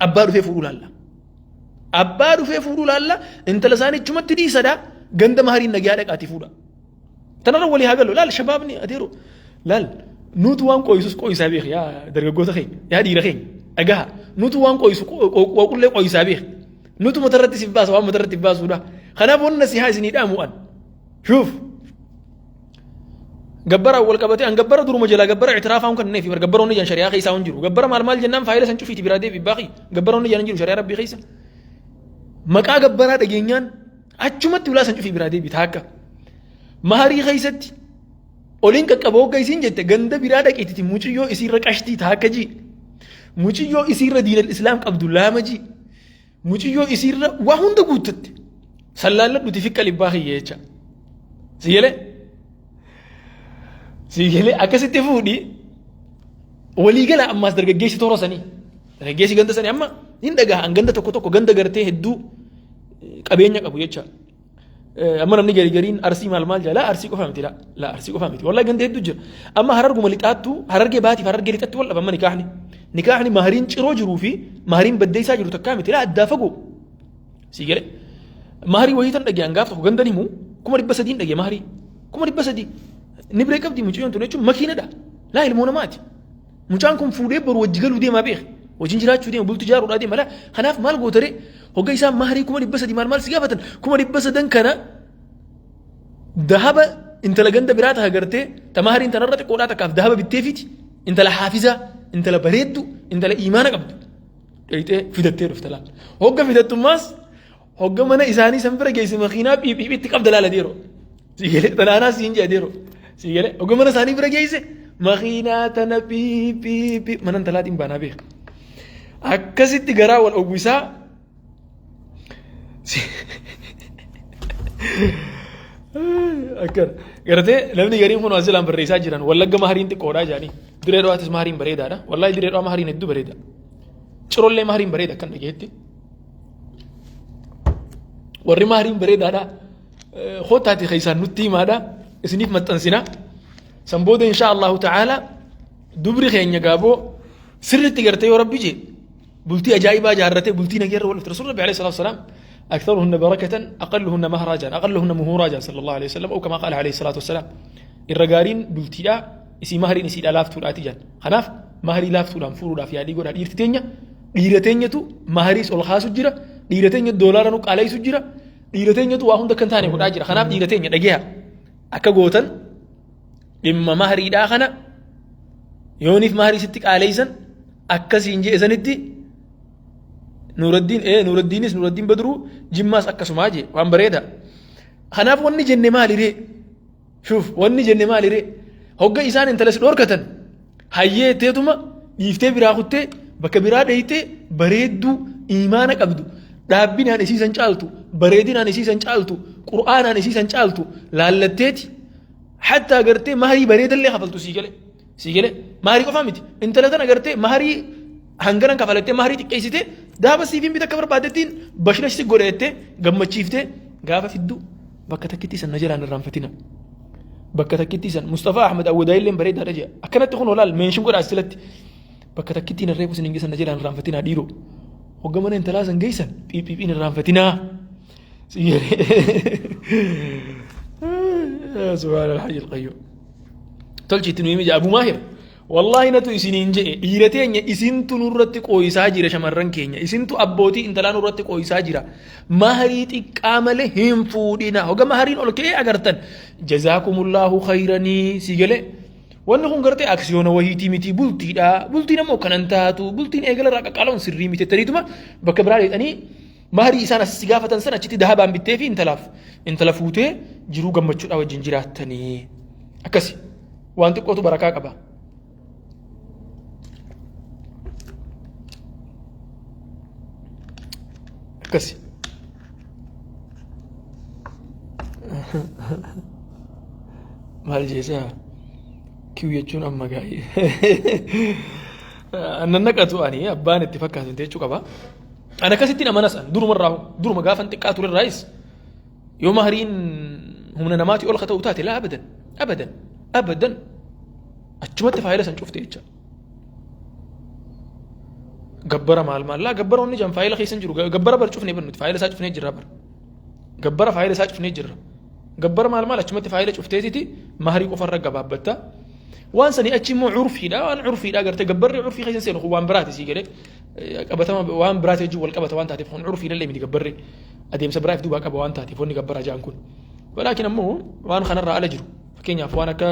Abbaa dhufee fuudhuu laalla. Abbaa dhufee fuudhuu laalla, intala isaanii achumatti dhiisadha. Ganda mahariin nagaa dhaqaati fuudha. Tanarra walii haa galu. Laal shabaabni, adeero, laal nuutu waan qoysus qoysaa beek. Yaa dargaggoota keenya, yaa dhiira keenya, dhagaha, nuutu waan qoysu qooqullee qoysaa beek. Nuutu matarratti siif baasa waan matarratti baasuudha. Kanaaf wanna nasihaa isinii dhaamu an. Shuuf. Gabbara wal qabatee an gabbara duruma jalaa gabbara ictiraafaa kan neefi gabbara onni jan shari'aa keessaa hin jiru. Gabbara maal maal jennaan faayila san cufiiti biraa deebi baaqi. Gabbara onni jan hin jiru shari'aa rabbii keessa. Maqaa gabbaraa dhageenyaan achumatti ulaa san cufii biraa deebi taakka. Maharii keessatti oliin qaqqaba hogga isiin jette, ganda biraa dhaqiititi muciyyoo isiirra qashtii taakka ji. Muciyyoo isiirra diinal islaam qabdu laama ji. Muciyyoo isiirra waa hunda guuttatte. Sallaalladhuti fiqqa libbaa kiyya jecha. Sigalee? Sigalee akkasitti fuudhi waliigala ammaas dargaggeessi toora sanii. Dargaggeessi ganda sanii amma hin dhagahan, ganda tokko tokko ganda gartee hedduu qabeenya qabu jecha. Amma namni gari gariin Arsii maal maal jala, Arsii qofa miti, laa, Arsii qofa miti, wallahi ganda hedduu jira. Amma Hararguma lixaattu, Harargee baatiif Harargee lixatti wal dhaba. Amma nikaahni mahariin Ciroo jiruu fi mahariin Baddeessaa jiru takkaa miti, laa, addaa fagoo. Si galee, maharii wayii tan dhagee hangaaf tokko gandan himu 300,000 dhagee, maharii 300,000 ni biree qabdi mucayyoon tun jechuun makiinadha, laa, ilmoo namaati. Mucaan kun fuudhee boru wajji galuu deemaa beek. Wajjin jiraachuu deema, bulti ijaaruudhaa deema laa. Kanaaf maal gootaree hogga isaan maharii 300,000 maal maal si gaafatan, 300,000 kana dahaba intala ganda biraa taha gartee ta mahariin tanarra xiqqoodhaa takkaaf dahaba bitteefiiti, intala haafizaa, intala bareeddu, intala iimaana qabdu dhayxee fidattee dhufte laal. Hogga fidattummaas hogga mana isaanii san bira geesse makiinaa phiiphiitti qabda laala deeroo. Siigalee tanaanaa siin jedha deeroo. Siigalee hogga mana isaanii bira geesse makiinaa tana phiiphiiphi mana intalaatiin baanaa beeka. Akkasitti garaa wal uwwisaa. Akkana. Gartee namni gariin kun as jalaan barreessaa jiran, Wallagga mahariin xiqqoodhaa jedhanii. Diree Dhawaatis mahariin bareedaadha. Wallaahi Diree Dhawaa mahariin hedduu bareeda. Cirollee mahariin bareeda akkan dhageetti. Warri mahariin bareedaadha. Kootaati keessaan nutti himaadha. Isiniif maxxansina. San booda insha Allahu ta'ala dubri keenya gaaboo sirriitti gartee yoo rabbi jee bultii ajaa'ibaa jaarratee bultii nageerra wal dhufte. Rasuulli Rabbi alayhi salaatu wasalaam أكثرهن بركة أقلهن مهرا جان، أقلهن مهورا جان، صلى الله عليه وسلم أو كما قال عليه الصلاة والسلام. Irra gaariin bultiidha isii mahariin isiidha laaftuudhaati jaan. Kanaaf maharii laaftuudhaan fuudhuudhaaf yaalii godhaa. Dhiirti teenya, dhiira teenyatu mahariis ol kaasu jira, dhiira teenya doolaara nu qaaleessu jira, dhiira teenyatu waa hunda kan taane godhaa jira. Kanaaf dhiira teenya dhageeha, akka gootan dhimma mahariidhaa kana yooniif maharii sitti qaaleessan akkasiin jee sanitti. Nuuraddiin Nuuraddiinis, Nuuraddiin Badruu Jimmaas akkasumaa jee, waan bareeda. Kanaaf wanni jenne maaliree? Shuuf, wanni jenne maaliree? Hogga isaan intala si dhorkatan hayyee etteetuma dhiiftee biraa kuttee bakka biraa dheeytee bareedduu iimaana qabdu, dhaabbinaan isiisan caaltu, bareedinaan isiisan caaltu, qur'aanaan isiisan caaltu laallatteeti, hattaa gartee maharii bareedallee kafaltu. Sii galee? Sii galee? Maharii qofaa miti, intala tana gartee maharii hanganan kafalattee, maharii xiqqeessitee, daaba siifiin bita akka barbaadettiin bashnash si godheettee gammachiiftee gaafa fiddu bakka takkitti san na jalaan irraanfatina. Bakka takkitti san Mustafaa Ahmed Awwadaa illee bareedaadha jedha. Akkanatti kun olaal meenshin godhaa silatti. Bakka takkitti hin reefu isin hin na jalaan irraanfatina dhiiroo. Hogga mana intalaa san geessan phiiphiiphiin irraanfatinaa. Subhaana al-hayy al-qayyum. Tolchiitti nu himi jedha Abu Maahir. Wallaahi natu isiniin je'e, dhiira teenya isintu nurratti qooyisaa jira, shamarran keenya isintu abbootii intalaa nurratti qooyisaa jira. Maharii xiqqaa malee hin fuudhina. Hoga mahariin ol ka'ee agartan jazaakumullahu khayranii. Si galee, wanni kun gartee aksiyoona wahiitii miti, bultiidha. Bultiin ammoo kanan taatu, bultiin eegala irraa qaqqaala'uun sirrii miti jettaniituma bakka biraa dheexanii maharii isaan as si gaafatan san achitti dahabaan bittee fi intalaaf intala fuutee jiruu gammachuudhaa wajjin jiraattanii. Akkasi waan xiqqootu barakaa qaba. Akkasi. Maal jeesaa? Kiw jechuun amma gaa'ee. Annan naqatu ani abbaan itti fakkaatu jechuu qaba. Ani akkasittiin amanas an durumarraa duruma gaafan xiqqaa turerraayis yoo mahriin humna namaatii ol ka ta'u taate laa abadan abadan abadan achumatti faayila san cufte jecha. Gabbara maal maal laa gabbara wanni jaan faayila keessa hin jiru gabbara bar cufnee bar nuti faayila isaa cufnee jirra bar. Gabbara faayila isaa cufnee jirra. Gabbara maal maal achumatti faayila cufteetiti maharii qofarra gabaabbatta. Waan sanii achi immoo curfiidha waan curfiidha gartee gabbarri curfii keessa seenu kun waan biraati sii galee qabatama waan biraati wajjin wal qabata waan taateef kun curfii illee miti gabbarri adeemsa biraaf duubaa qaba waan taateef wanni gabbara jaan kun. Walaakin ammoo waan kanarraa ala jiru fakkeenyaaf waan akka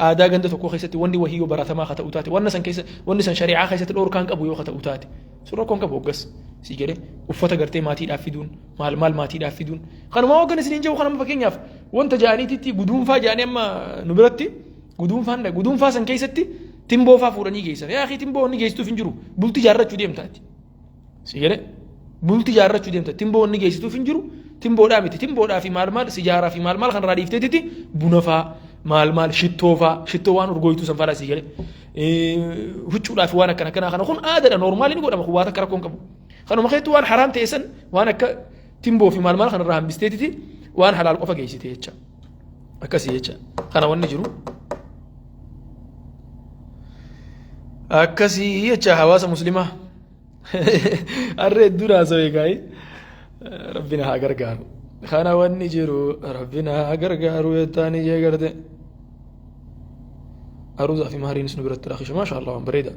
aadaa ganda tokkoo keessatti wanni wahii yoo baratamaa haa ta'u taate wanna san keessa wanni san shari'aa keessatti dhoorkaan qabu yoo haa ta'u taate sun rakkoon qabu hoggas sii galee uffata gartee maatiidhaaf fiduun maal maal maatiidhaaf fiduun kanumaa hoggan isiniin jedhu kanama fakkeenyaaf wanta ja'aniititti guduunfaa ja'anii amma nu biratti guduunfaan guduunfaa san keessatti timboo faa fuudhanii geessan yaa akii timboo wanni geessituuf hin jiru bulti jaarrachuu deemtaati Si galee bulti jaarrachuu deemta timboo wanni geessituuf hin jiru timboodhaa miti timboodhaa fi maal maal sijaaraa fi maal maal kanarraa dhiifteetiti buna faa maal maal shittoo faa shittoo waan urgooytuu san fa'aa si galee huccuudhaa fi waan akkana akkanaa kana kun aadaadha noormaali ni godhama kun waan akka rakkoon qabu kanuma keettuu waan haraam ta'e san waan akka timboo fi maal maal kanarraa hambisteetiti waan halaal qofa geessite jecha akkasii jecha kana wanni jiru. Akkasii jecha hawaasa muslimaa. Harree hedduun haasawee gaa'ii rabbi na haa gargaaru. Kana wanni jiru rabbi na haa gargaaru jettaan ijee garte. Aruuzaa fi mahariinis nu biratti raakisha maasha Allah waan bareeda.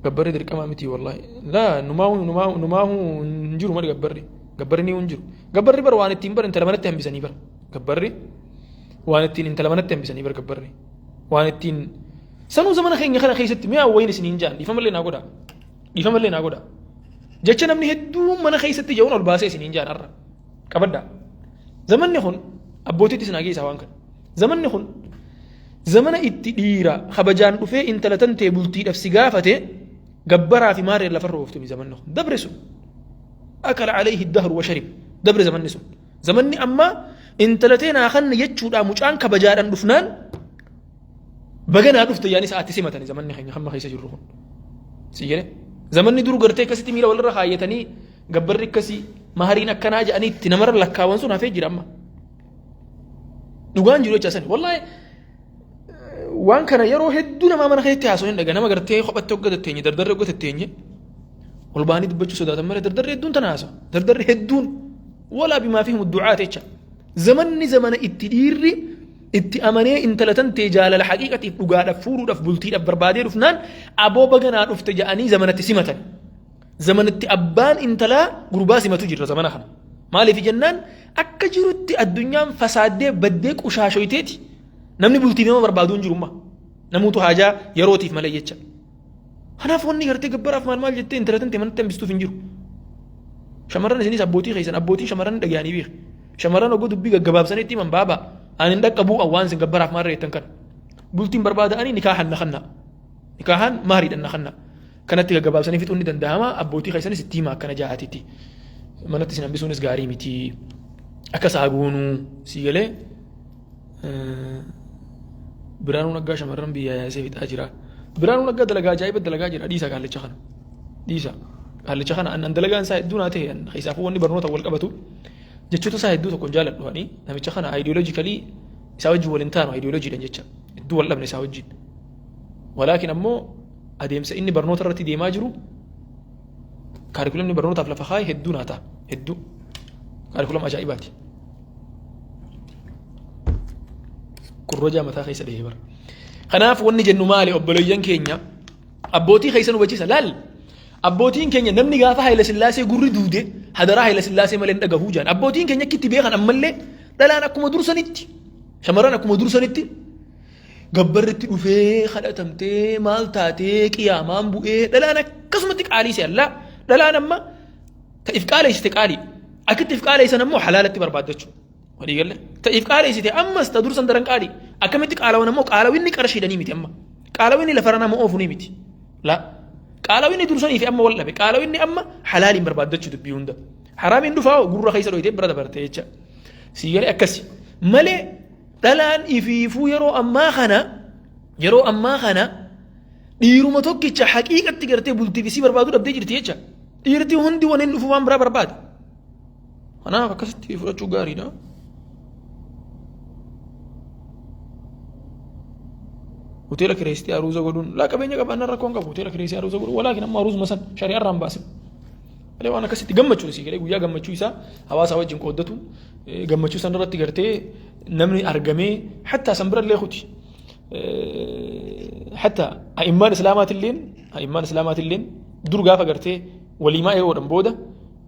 Gabbarri dirqamaa miti wallaahi. Laa numaahu numaahu numaahu hin jiru malee gabbarri. Gabbarri ni hin jiru. Gabbarri bar waan ittiin bar intala manatti hambisanii bar. Gabbarri waan ittiin intala manatti hambisanii bar gabbarri. Waan ittiin Sanuu zamana keenya kana keessatti mi'a wayin isin hin jaan dhiifamallee naa godhaa. Dhiifamallee naa godhaa. Jecha namni hedduun mana keessatti ja'uun ol baasee isin hin jaan har'a. Qabadhaa. Zamanni kun abbootiitti isin hageessaa waan kana. Zamanni kun zamana itti dhiira kabajaan dhufee intala tan ta'e bultiidhaaf si gaafate gabbaraa fi maarreen lafarra ooftumi zamanni kun. Dabre sun. Akala alayhi dahru wa sharib. Dabre zamanni sun. Zamanni ammaa intala tee naa kanna jechuudhaa mucaan kabajaadhaan dhufnaan Baga naa dhufte yaani sa'aatti simatani zamanni keenya hamma keessa jirru kun. Si jedhe zamanni dur gartee akkasitti miila walirra kaayyatanii gabbarri akkasii mahariin akkanaa jedhanii itti namarra lakkaawan sun hafee jira amma. Dhugaan jiru jecha sani wallaahi waan kana yeroo hedduu namaa mana keessatti haasoo hin dhaga nama gartee kophatti hogga tatteenye dardarri hogga tatteenye ol ba'anii dubbachuu sodaatan malee dardarri hedduun tana haasoo dardarri hedduun walaa bimaa fi du'aa jecha zamanni zamana itti dhiirri itti amanee intala tantee jaalala haqiiqatiif dhugaadhaaf fuudhuudhaaf bultiidhaaf barbaadee dhufnaan aboo baga naa dhufte jedhanii zamanatti simatan. Zamanatti abbaan intalaa gurbaa simatu jirra zamana kana. Maaliif jennaan akka jirutti addunyaan fasaaddee baddee qushaashoyteeti namni bultiif nama barbaadu hin jirumma. Namuutu haajaa yerootiif malee jecha. Kanaaf wanni gartee gabbaraaf maal maal jettee intala tantee manatti hambistuuf hin jiru. Shamarran isinis abbootii keessan abbootiin shamarran dhaga'anii beeku. Shamarran oguu dubbii gaggabaabsanii itti himan baaba ani hin dhaqqabuu waan isin gabbaraaf maal reettan kana. Bultiin barbaada'anii nikaahan na kanna. Nikaahan maariidhaan na kanna. Kanatti gaggabaabsanii fixuun ni danda'ama abbootii keessanis itti hima akkana jahaatitti. Manatti isin hambisuunis gaarii miti. Akka isaa goonuu sii galee. Biraanuu Naggaa shamarran biyyaa yaasee fixaa jira. Biraanuu Naggaa dalagaa ajaa'iba dalagaa jira. Dhiisa qaallicha kana. Dhiisa. Qaallicha kana annan dalagaan isaa hedduu naa ta'e keessaafuu wanni barnoota wal qabatu jechoota isaa hedduu tokko hin jaaladhu ani namicha kana ideologically isaa wajjin wal hin taanu ideologiidhaan jecha hedduu wal dhabne isaa wajjin. Walaakin ammoo adeemsa inni barnoota irratti deemaa jiru kaarikulamni barnootaaf lafa kaa'e hedduu naa ta'a hedduu kaarikulam ajaa'ibaati. Kurrojaa mataa keessa dhahee bara. Kanaaf wanni jennu maali obboleeyyan keenya abbootii keessa nu hubachiisa laal abbootiin keenya namni gaafa Haayila Sillaasee gurri duude hadaraa Haayila Sillaasee malee hin dhagahuu jaan abbootiin keenya akkitti beekan ammallee dhalaan akkuma dursanitti shamarran akkuma dursanitti gabbarritti dhufee kadhatamtee maal taatee qiyaamaan bu'ee dhalaan akkasumatti qaalii se'allaa dhalaan amma ta if qaaleessite qaalii akkitti if qaaleessan ammoo halaalatti barbaaddachuu. Walii galle ta'iif qaaleessite ammas ta dursan daran qaali. Akkamitti qaalawan ammoo qaalawinni qarshiidhanii miti amma. Qaalawinni lafarra nama oofu ni miti. La qaalawinni dursanii fi amma wal dhabe. Qaalawinni amma halaaliin barbaaddachuu dubbii hunda. Haraamiin dhufaa gurra keessa dhoyitee bira dabarte jecha. Sii galee akkasi. Malee dhalaan ifiifuu yeroo ammaa kana dhiiruma tokkicha haqiiqatti gartee bultiif isii barbaadu dhabdee jirti jecha. Dhiirti hundi waniin dhufu waan biraa barbaada. Kanaaf akkasitti fudhachuu gaariidha. Hoteela kireessitee aruuza godhuun laa qabeenya qabaannaan rakkoon qabu hoteela kireessitee aruuza godhuun walaakin amma aruuzuma san shari'aa irraa hin baasin. Malee waan akkasitti gammachuu isii galee guyyaa gammachuu isaa hawaasa wajjin qooddatu gammachuu san irratti gartee namni argamee hattaa san bira illee kuti. Hattaa a'immaan islaamaatilleen dur gaafa gartee waliimaa yeroodhaan booda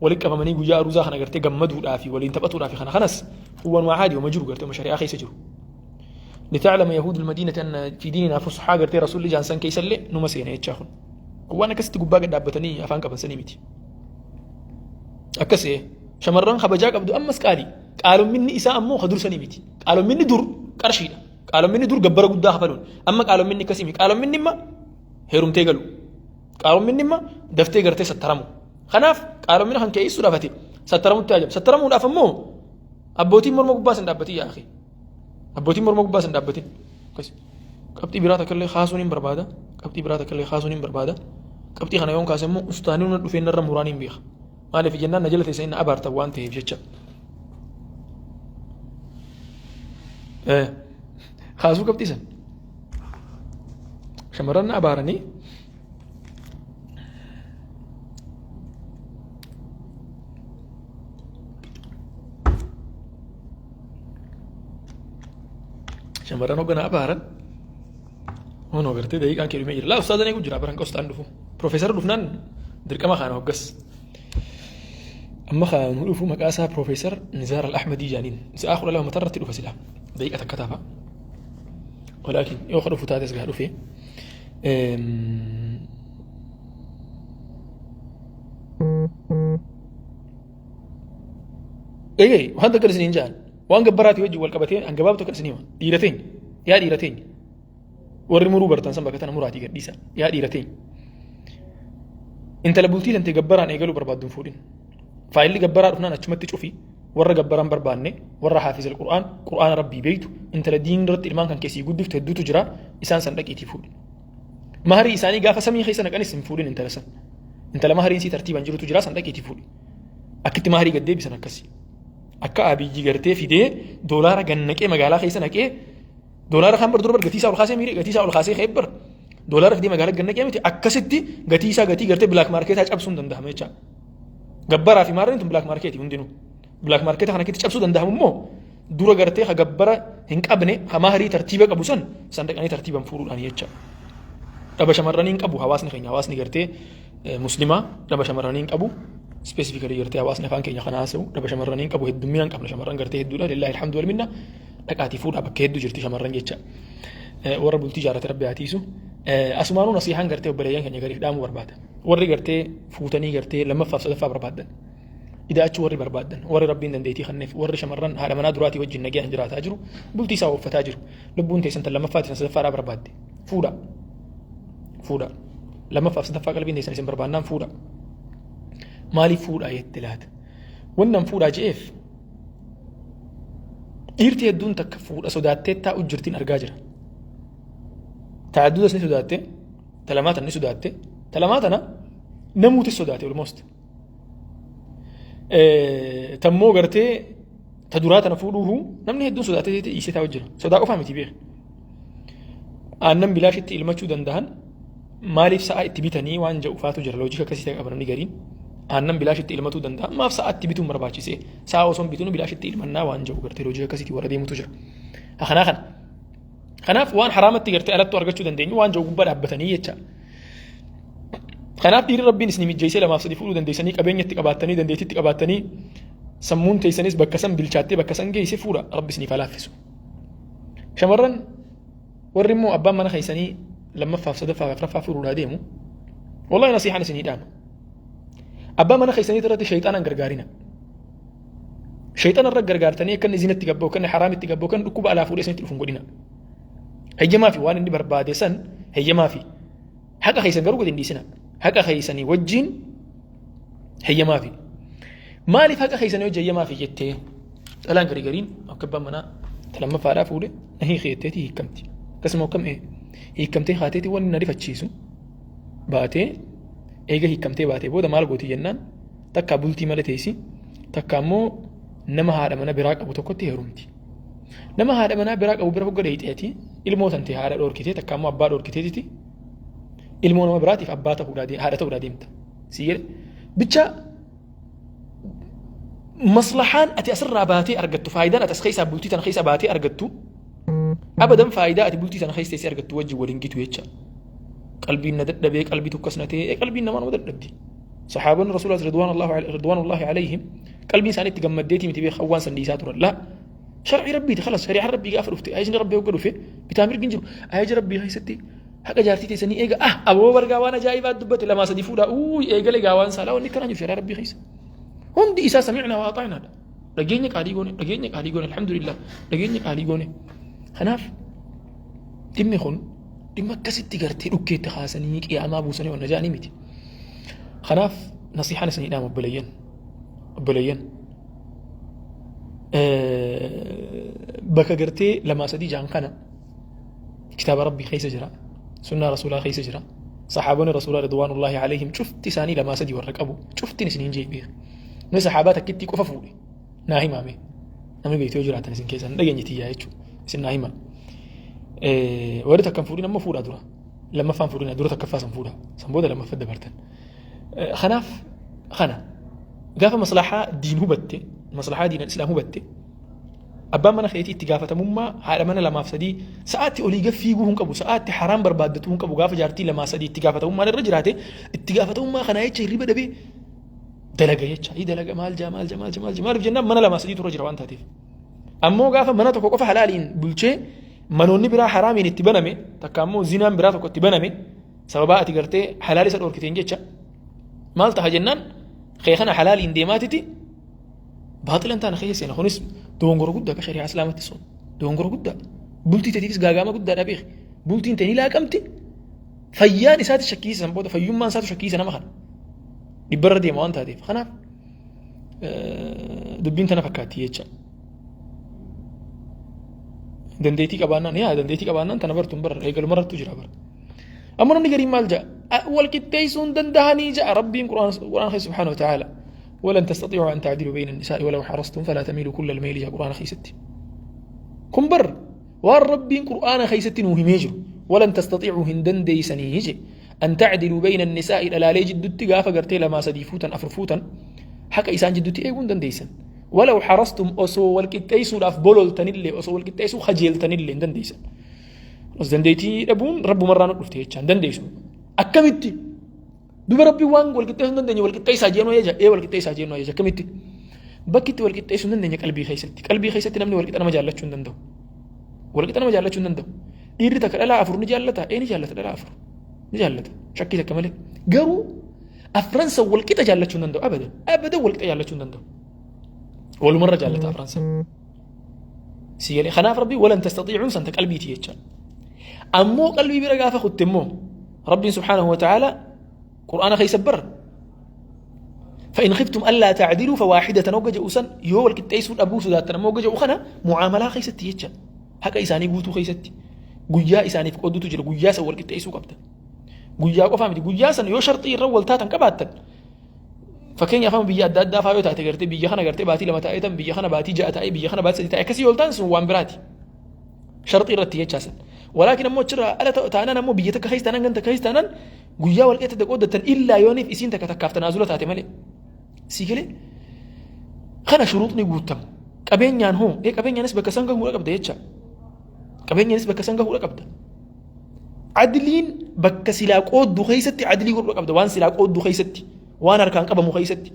walitti qabamanii guyyaa aruuzaa kana gartee gammaduudhaa fi waliin taphatuudhaa fi kana kanas waan caadi wama jiru gartee shari'aa keessa jiru. لتعلم يهود المدينة أن في ديننا فسحة gartee rasuulli jaansan keessa illee numa seene jechaa kun. Waan akkasitti gubbaa gad dhaabbatanii afaan qaban sanii miti. Akkasii shamarran kabajaa qabdu ammas qaali. Qaalomminni isaa ammoo ka dursanii miti. Qaalomminni dur qarshiidha. Qaalomminni dur gabbara guddaa kafaluun. Amma qaalomminni akkasii miti. Qaalomminni imma heerumtee galu. Qaalomminni imma daftee gartee sattaramu. Kanaaf qaalommina kan keessuudhaaf ati sattaramutti ajab. Sattaramuudhaaf ammoo abbootiin morma gubbaas hin dhaabbatin yaa akhi. Abbootiin morma gubbaas hin dhaabbatin. Qabxii biraa takka illee kaasuun hin barbaada. Qabxii biraa takka illee kaasuun hin barbaada. Qabxii kana yoon kaase immoo ustaanii na dhufee narra muraan hin beeka. Maaliif jennaan na jala teessa inni abaartan waan ta'eef jecha. Kaasuu qabxii san. Shamarran na abaaranii shamarran hoogganaa abaaran hono gartee daqiiqaan kee dhumee jira. Laa ustaazan eegu jira baran qostaan dhufu. Profeesara dhufnaan dirqama kaana hoggas. Amma kaan dhufu maqaa isaa Profeesar Nizaar Al-Ahmadii jaaniin. Sa'a 12 matarratti dhufa sila. Daqiiqa takka taafa. Walaakin yoo ka dhufu taates gaa dhufe. Eegee waan takka isiniin jaan waan gabbaraatii wajjin wal qabatee an gabaabtu akka isinii hima dhiira teenya yaa dhiira teenya warri muruu bartan san bakka tana muraatii gadhiisa yaa dhiira teenya intala bultii tantee gabbaraan eegaluu barbaaddu hin fuudhin faayilli gabbaraa dhufnaan achumatti cufi warra gabbaraan barbaanne warra haafizal qur'aan qur'aana rabbii beeytu intala diin irratti ilmaan kan keessii guddiftu hedduutu jira isaan san dhaqiitii fuudhi maharii isaanii gaafa samii keessa naqanis hin fuudhin intala san intala mahariin sii tartiiban jirutu jira san dhaqiitii fuudhi akkitti maharii gad deebisan akkasi akka abiyyi gartee fidee doolaara gannaqee magaalaa keessa naqee doolaara kan bar dura bar gatii isaa ol kaasee miiree gatii isaa ol kaasee ka'ee bar doolaara fidee magaalaa gannaqee miti akkasitti gatii isaa gatii gartee black marketaa cabsuun danda'ama jecha gabbaraa fi maarreen tun black marketii hundinuu black marketaa kana keessatti cabsuu danda'amu immoo dura gartee ha gabbara hin qabne ha maharii tartiiba qabu san san dhaqanii tartiiban fuudhuudhaan jecha dhaba shamarranii hin qabu hawaasni keenya hawaasni gartee muslimaa dhaba shamarranii hin qabu specifically gartee hawaasni afaan keenya kana haasa'u dhaba shamarranii hin qabu heddumminaan qabna shamarran gartee hedduudha لله الحمد والمنة dhaqaatii fuudhaa bakka hedduu jirti shamarran jecha warra bultii ijaarrate rabbi haa tiisu asumaanuu nasiihaan gartee obboleeyyan keenya gariif dhaamuu barbaada warri gartee fuutanii gartee lammaffaaf sadaffaa barbaaddan ida'achuu warri barbaaddan warri rabbiin dandeettii kenneef warri shamarran haadha manaa duraatii wajjin nagayaan jiraataa jiru bultii isaa uffataa jiru lubbuun teessan tan lammaffaa teessan sadaffaadhaa barbaadde fuudha fuudha lammaffaaf sadaffaa qalbiin teessan isin barbaannaan fuudha maaliif fuudhaa jette laata wannan fuudhaa je'eef dhiirti hedduun takka fuudha sodaattee taa'u jirtiin argaa jira taa'adduutas ni sodaatte talamaa tana ni sodaatte talamaa tana namuutis sodaate almost tammoo gartee ta duraa tana fuudhuuhu namni hedduun sodaatee dhiisee taa'u jira sodaa qofaa miti beeka aannan bilaashitti ilmachuu danda'an maaliif sa'a itti bitanii waan jedhu faatu jira logic akkasii ta'e qaba namni gariin aannan bilaashitti ilmatuu danda'an maaf sa'a itti bituun barbaachise sa'a osoo hin bituun bilaashitti ilmannaa waan jedhu gartee logic akkasiitii warra deemutu jira kanaa kana kanaaf waan haraamatti gartee alattu argachuu dandeenyu waan jedhu gubbaa dhaabbatanii jecha kanaaf dhiirri rabbiin isin mijjeessee lamaaf sadi fuudhuu dandeessanii qabeenya itti qabaattanii dandeettii itti qabaattanii sammuun teessanis bakka san bilchaattee bakka san geesse fuudha rabbi isiniif haa laaffisu. Shamarran warri immoo abbaan mana keessanii lammaffaaf sadaffaaf afuraffaa fuudhuudhaa deemu wallahi nasiihaan isinii dhaama. Abbaa mana keessanii irratti shayxaanaan gargaarina. Shayxana irra gargaartanii akka inni zinatti gabba'u, akka inni haraamitti gabba'u, akka inni dhukkuba alaa fuudhee isinitti dhufu hin godhina. Heyyamaafi waan inni barbaade san heyyamaafi. Haqa keessan garuu gadi hin dhiisina. Haqa keessanii wajjin heyyamaafi. Maaliif haqa keessanii wajjin heyyamaafi jettee dhalaan garii gariin akka abbaan manaa talammaffaadhaa fuudhe na hiiki jetteeti hiikamti. Akkasuma akkam hiikamtee haateeti wanni na rifachiisu baatee eega hiikamtee baatee booda maal gooti jennaan takka bultii malee teessi takka ammoo nama haadha mana biraa qabu tokkotti heerumti. Nama haadha manaa biraa qabu bira hogga dheeyxeeti ilmoo tante haadha dhoorkitee takka ammoo abbaa dhoorkiteetiti ilmoo nama biraatiif abbaa ta'uudhaa haadha ta'uudhaa deemta. Sii jedhe bicha maslahaan ati asirraa baatee argattu faayidaan ati as keessaa bultii tana keessaa baatee argattu abadan faayidaa ati bultii tana keessa teessee argattu wajjin waliin gitu jecha. Qalbiin na dadhabee qalbii tokkos na ta'ee qalbiin namaa nama dadhabdi. Saxaabonni Rasuulaa ridwaanullaahi alayhim qalbiin isaanii itti gammaddeetii miti beekaa waan san dhiisaa turan. Laa shar'ii rabbiiti khalas shari'aan rabbii gaafa dhufte ajajni rabbii hogga dhufe bitaa mirgi hin jiru. Ajaja rabbii keessatti haqa jaartii teessanii eega ah aboo bargaa waan ajaa'ibaa dubbate lamaa sadii fuudhaa uuy eegale gaa waan saalaa wanni akkanaa jiru shari'aa rabbii keessa. Hundi isaa sami'naa waa axaa'naadha. Dhageenya qaalii goone dhageenya qaalii goone alhamdulillah dhageenya qaalii goone. Kanaaf dhimmi kun dhimma akkasitti gartee dhukkeetti kaasanii qiyaamaa buusanii wanna ja'anii miti. Kanaaf nasihaan isinii dhaama obboleeyyan. Obboleeyyan. Bakka gartee lamaa sadii ja'an kana kitaaba rabbii keessa jira. Sunnaa rasuulaa keessa jira. Saxaabonni rasuulaa ridwaanullaahi alayhim cufti isaanii lamaa sadii warra qabu. Cuftiin isiniin jee beeka. Namni saxaabaa takkittii qofa fuudhe naa himaame. Namni beektu yoo jiraatan isin keessan dhageenye tiyyaa jechuudha. Isin naa hima. Warri takkan fuudhin ammoo fuudhaa dura. Lammaffaan fuudhina dura takkaffaa san fuudha. San booda lammaffaa dabartan. Kanaaf kana gaafa maslahaa diin hubatte maslahaa diin islaam hubatte abbaan mana keetii itti gaafatamummaa haadha mana lamaaf sadii sa'aatti olii gad fiiguu hin qabu sa'aatti haraam barbaaddatuu hin qabu gaafa jaartii lamaa sadii itti gaafatamummaan irra jiraate itti gaafatamummaa kanaa jecha hirriba dhabee dalaga jecha hii dalaga maal jaa maal jaa maal jaa maal jaa maaliif jennaan mana lamaa sadiitu irra jira waan taateef. Ammoo gaafa mana tokko qofa halaaliin bulchee manoonni biraa haraamiin itti baname takka ammoo zinaan biraa tokko itti baname sababaa ati gartee halaal isa dhorkiteen jecha maal taha jennaan kee kana halaaliin deemaatiti baaxilan taana keessa seena kunis dogongora guddaa akka shari'aa islaamatti sun dogongora guddaa bultii teetiifis gaagaama guddaadha beeki bultiin tee ni laaqamti fayyaan isaati shakkiisa san booda fayyummaan isaatu shakkiisa nama kana dhibbarra deema waan taateef kanaaf dubbiin tana fakkaatti jecha. Dandeettii qabaannaan yaa dandeettii qabaannaan tana bartuun bara eegalumarrattu jira bara. Ammoo namni gariin maal ja'a wal qixxeessuu hin dandahanii ja'a rabbiin quraan keessa subhaanahu wa ta'aala. ولن تستطيعوا أن تعدلوا بين النساء ولو حرصتم فلا تميلوا كل الميل يا قرآن خيستي كن بر waan rabbiin qur'aana keessatti nuu himee jiru walan tastatiicuu hin dandeeysanii je an tacdiluu bayna annisaa'i dhalaalee jiddutti gaafa gartee lamaa sadii fuutan afur fuutan haqa isaan jiddutti eeguu hin dandeeysan walaw harastum osoo wal qixxeessuudhaaf bololtanillee osoo wal qixxeessuu kajeeltanillee hin dandeeysan os dandeeytii dhabuun rabbumarraa nu dhufte jecha hin dandeeysu akkamitti Duba Rabbiin waan wal qixxeessuu hin dandeenye wal qixxeessaa jeenuu ajaja. Ee wal qixxeessaa jeenuu ajaja. Akkamitti? Bakki itti wal qixxeessuu hin dandeenye qalbii keessatti. Qalbii keessatti namni wal qixa nama jaallachuu hin danda'u. Wal qixa nama jaallachuu hin danda'u. Dhiirri takka dhalaa afur ni jaallata. Ee ni jaallata dhalaa afur. Ni jaallata. Shakkii takka malee. Garuu afran san wal qixa jaallachuu hin danda'u. Abadan. Abadan wal qixa jaallachuu hin danda'u. Walumarra jaallata afran san. Si galee kanaaf rabbi walan tastatiicuun santa qalbiiti jecha. Ammoo qalbii bira gaafa kutte immoo rabbiin subhaanahu wa ta'ala qur'aana keessa bara. فإن خفتم ألا تعدلوا فواحدة وجه أوسن يو والكتيسو أبو سودات أما وجه أخنا معاملة خيستي يتشا حكا إساني قوتو خيستي guyyaa isaaniif qoodutu jira guyyaa san wal qixxeessuu qabda guyyaa qofaa miti guyyaa san yoo sharxii irra wal taatan qabaattan Fakkeenyaaf amma biyya adda addaa faa yoo taate gartee biyya kana gartee baatii lama taa'ee tan biyya kana baatii ja'a taa'ee biyya kana baatii sadii taa'ee akkasii yoo ta'an sun waan biraati. Sharxii irratti jechaa san. Walaakin ammoo achirraa ala taanaan ammoo biyya takka keessa taanaan ganda keessa taanaan guyyaa wal qixxate qooddattan illaa yooniif isiin takka takkaaf tanaazula taate malee. Sii galee kana shuruuxni guuttamu. Qabeenyaan hoo ee qabeenyaanis bakka san gahuudha qabda jecha. Qabeenyaanis bakka san gahuudha qabda. Adliin bakka silaa qooddu keessatti adlii godhuu qabda waan silaa qooddu keessatti. Waan harkaan qabamu keessatti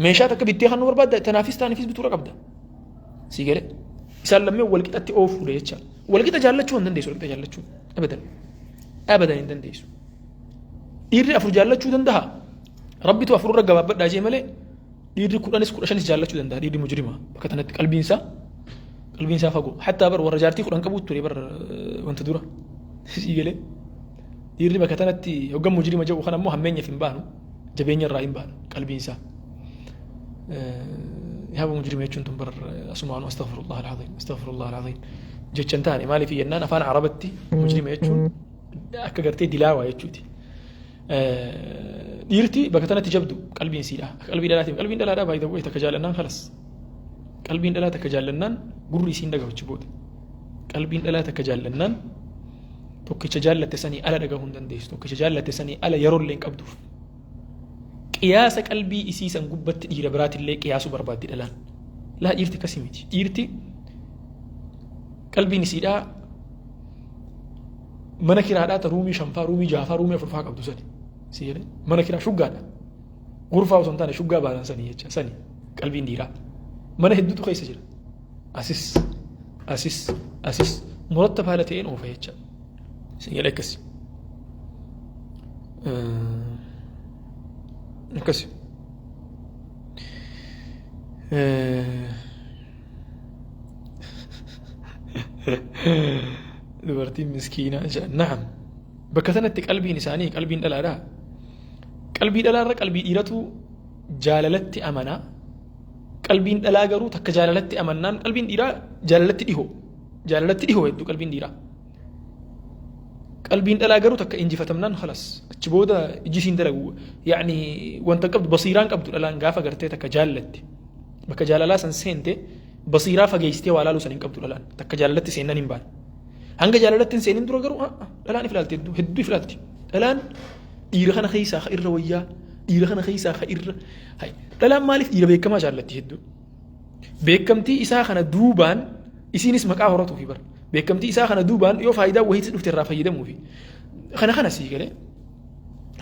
meeshaa takka bittee kan nu barbaadda tanaafis taanifis bituudha qabda. Sii galee isaan lammeen wal qixatti oofuudha jecha. Wal qixa jaallachuu hin dandeessu wal qixa jaallachuu abadan abadan hin dandeessu. Dhiirri afur jaallachuu danda'a. Rabbitu afurra gabaabbadhaa jee malee Dhiirri 10s 15s jaallachuu danda'a dhiirri mujrima. Bakka tanatti qalbiin isaa qalbiin isaa fagoo. Hattaa bar warra jaartii 10 qabuutu ture bar wanta dura. Sii galee. Dhiirri bakka tanatti hoggan mujrima jedhu kana immoo hammeenyaaf hin baanu. Jabeenya irraa hin baanu qalbiin isaa. Yaaba mujrima jechuun tun bar asumaanu astaghfirullah alazim astaghfirullah alazim jecha hin taane maaliif jennaan afaan arabatti mujrima jechuun akka gartee dilaawaa jechuuti. Dhiirti bakka tanatti jabdu qalbiin siidha. Akka qalbii dhalaatiin qalbiin dhalaadhaa baay'ee ta'uu takka jaallannaan kalas. Qalbiin dhalaa takka jaallannaan gurri isiin dhagahu booda. Qalbiin dhalaa takka jaallannaan tokkicha jaallatte sanii ala dhagahuu hin dandeessu. Tokkicha jaallatte sanii ala yeroo illee hin qabduuf. Qiyaasa qalbii isii san gubbatti dhiira biraatillee qiyaasuu barbaaddi dhalaan. Laa dhiirti akkasii miti. Dhiirti qalbiin isiidhaa mana kiraadhaa ta ruumii shanfaa, ruumii jaafaa, ruumii afurfaa qabdu sani. Si jedhe mana kiraa shuggaadha. Gurfaa osoo hin taane shuggaa baanan sani jecha sani qalbiin dhiiraa. Mana hedduutu keessa jira. Asis asis asis murattab haala ta'een oofa jecha. Si jedhe akkasi. Akkasi. Dubartiin miskiinaa jedhan na'am. Bakka sanatti qalbiin isaanii qalbiin dhalaadha. Qalbii dhalaarra qalbii dhiiratu jaalalatti amana. Qalbiin dhalaa garuu takka jaalalatti amannaan qalbiin dhiiraa jaalalatti dhihoo. Jaalalatti dhihoo hedduu qalbiin dhiiraa. Qalbiin dhalaa garuu takka injifatamnaan khalas achi booda iji isiin dalagu yaani wanta qabdu basiiraan qabdu dhalaan gaafa gartee takka jaallatti bakka jaalalaa san seente basiiraa fageessitee waa laaluu san hin qabdu dhalaan takka jaalalatti seennan hin baane. Hanga jaalalatti hin seenin dura garuu dhalaan if ilaalti hedduu hedduu if ilaalti. Dhalaan dhiira kana keessaa ka irra wayyaa dhiira kana keessaa ka irra dhalaan maaliif dhiira beekamaa jaallatti hedduu. Beekamtii isaa kana duubaan isiinis maqaa horatuufi bara. Beekamtii isaa kana duubaan yoo faayidaa wayiitti dhufte irraa fayyadamuufi. Kana kana sii galee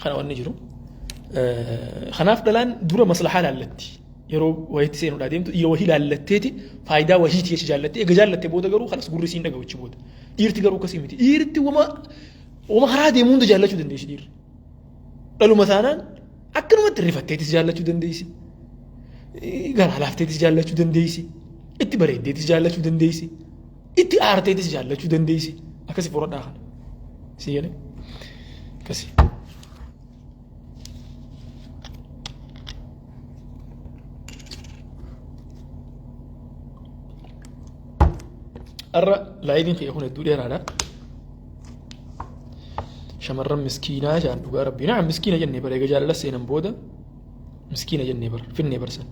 kana wanni jiru. Kanaaf dhalaan dura maslahaa laallatti. Yeroo wayiitti seenuudhaa deemtu dhiira wahii laallatteeti faayidaa wahiiti jecha jaallattee eega jaallatte booda garuu kanas gurri isiin dhagahu achi booda. Dhiirti garuu akkasii miti. Dhiirti wama wama karaa deemu hunda jaallachuu dandeessi dhiirri. Dhaluma taanaan akkanumatti rifatteetis jaallachuu dandeessi. Garaa laafteetis jaallachuu dandeessi. Itti bareeddeetis jaallachuu dandeessi. Itti aarteetis jaallachuu dandeessi. Akkasi furadhaa kana. Si galee? Akkasi. Har'a laayiviin kiyya kun hedduu dheeraadha. Shamarran miskiinaa jedhan dhugaa rabbii. Naam miskiina jennee bara eega jaalala seenan booda miskiina jennee bara finnee barsan.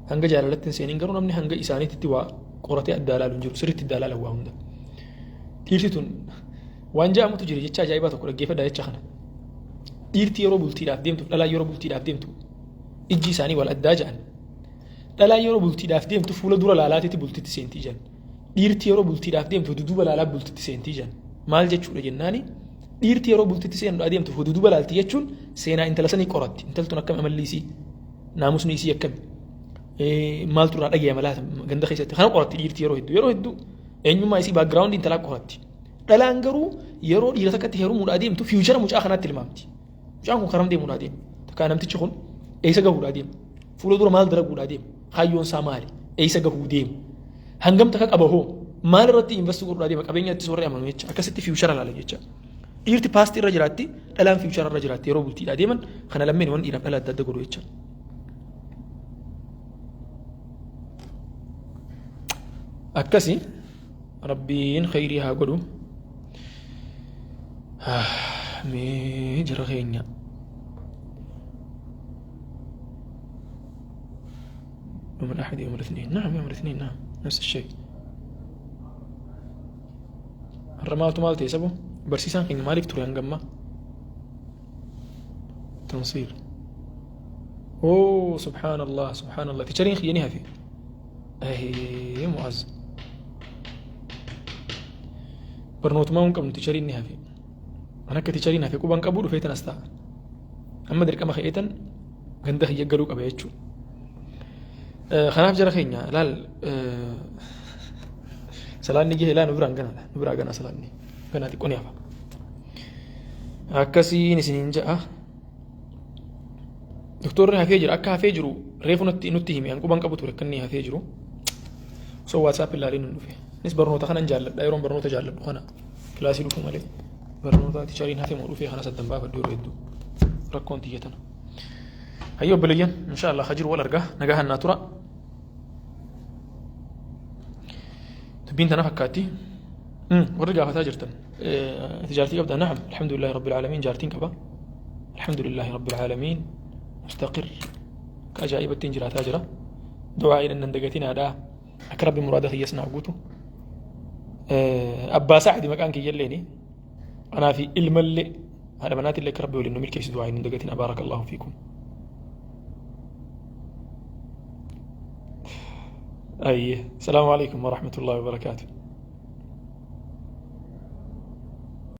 Hanga jaalalatti hin seenin garuu namni hanga isaaniitti waa qoratee addaa ilaalu hin jiru sirriitti addaa ilaalan waa hunda. Dhiirti tun waan ja'amutu jira jecha ajaa'ibaa tokko dhaggeeffadhaa jecha kana. Dhiirti yeroo bultiidhaaf deemtu dhalaan yeroo bultiidhaaf deemtu ijji isaanii wal addaa ja'an. Dhalaan yeroo bultiidhaaf deemtu fuula dura laalaatiitti bultitti seentii jedhan. Dhiirti yeroo bultiidhaaf deemtu duduuba laalaa bultitti seentii jedhan. Maal jechuudha jennaani dhiirti yeroo bultitti seenuudhaa deemtu duduuba laalti jechuun seenaa intala sanii qoratti. Intaltun akkami amalli isii naamusni isii akkami maaltu irraa dhagayama laata ganda keessatti kana qoratti dhiirti yeroo hedduu yeroo hedduu eenyummaa isii background intalaa qoratti. Dhalaan garuu yeroo dhiira takkatti heerumuudhaa deemtu future mucaa kanaatti tilmaamti. Mucaan kun karam deemuudhaa deema. Takkaa namtichi kun eessa gahuudhaa deema. Fuula dura maal dalaguudhaa deema. Kaayyoon isaa maali? Eessa gahuu deema? Hangam takka qaba hoo? Maal irratti invest godhuudhaa deema? Qabeenya itti warri amanu jecha. Akkasitti future laala jecha. Dhiirti past irra jiraatti, dhalaan future irra jiraatti yeroo bultiidhaa deeman kana lammeen waan dhiiraaf dhala adda adda godhu jecha. Akkasi Rabbiin khayrii haa godhu. Mee jara keenya. يوم الأحد يوم الاثنين نعم يوم الاثنين نعم نفس الشيء Har'a maaltu maal ta'e sabo barsiisaan keenya maaliif ture hangammaa tansiir oo subhaanallah subhaanallah teacheriin kiyya ni hafe ahee mu'az barnootumaa hin qabnu teacheriin ni hafe an akka teacheriin hafe quban qabu dhufee tanas ta'a amma dirqama ka'eetan ganda kiyya galuu qaba jechuudha. Kanaaf jara keenya laal salaanni gahe laa nu biraan ganaadha nu biraa ganaa salaanni ganaa xiqqoo ni hafa. Akkasiin isiniin ja'a. Doktorri hafee jira akka hafee jiru reefu natti nutti hime an quban qabu ture akka inni hafee jiru. Osoo WhatsApp ilaalee nun dhufe. Innis barnoota kanan jaalladha yeroon barnoota jaalladhu kana kilaasii dhufu malee barnoota tichariin hafe moo dhufee kana saddan baafadhu yeroo hedduu rakkoon tiyya tana. Hayyoo obboleeyyan insha Allah hajiru wal argaa nagaa hannaa tura. Dubbiin tana fakkaatti. Warri gaafataa jirtan. Ati jaartii qabdaa? Na'am. Alhamdulillahi Rabbil Aalamiin jaartiin qaba. Alhamdulillahi Rabbil Aalamiin. Mustaqir. Akka ajaa'ibattiin jiraataa jira. Du'aa'iin nan dagatinaadha. Akka Rabbi muraada kiyyas naa guutu. Abbaa Sa'adi maqaan kiyyalleeni. Anaa fi ilmallee haadha manaatillee akka Rabbi waliin nu milkeessu du'aa'iin hin dagatina. Baarakallahu fiikum. Ayyee. Salaamu alaikum wa rahmatullahi wa barakaatuh.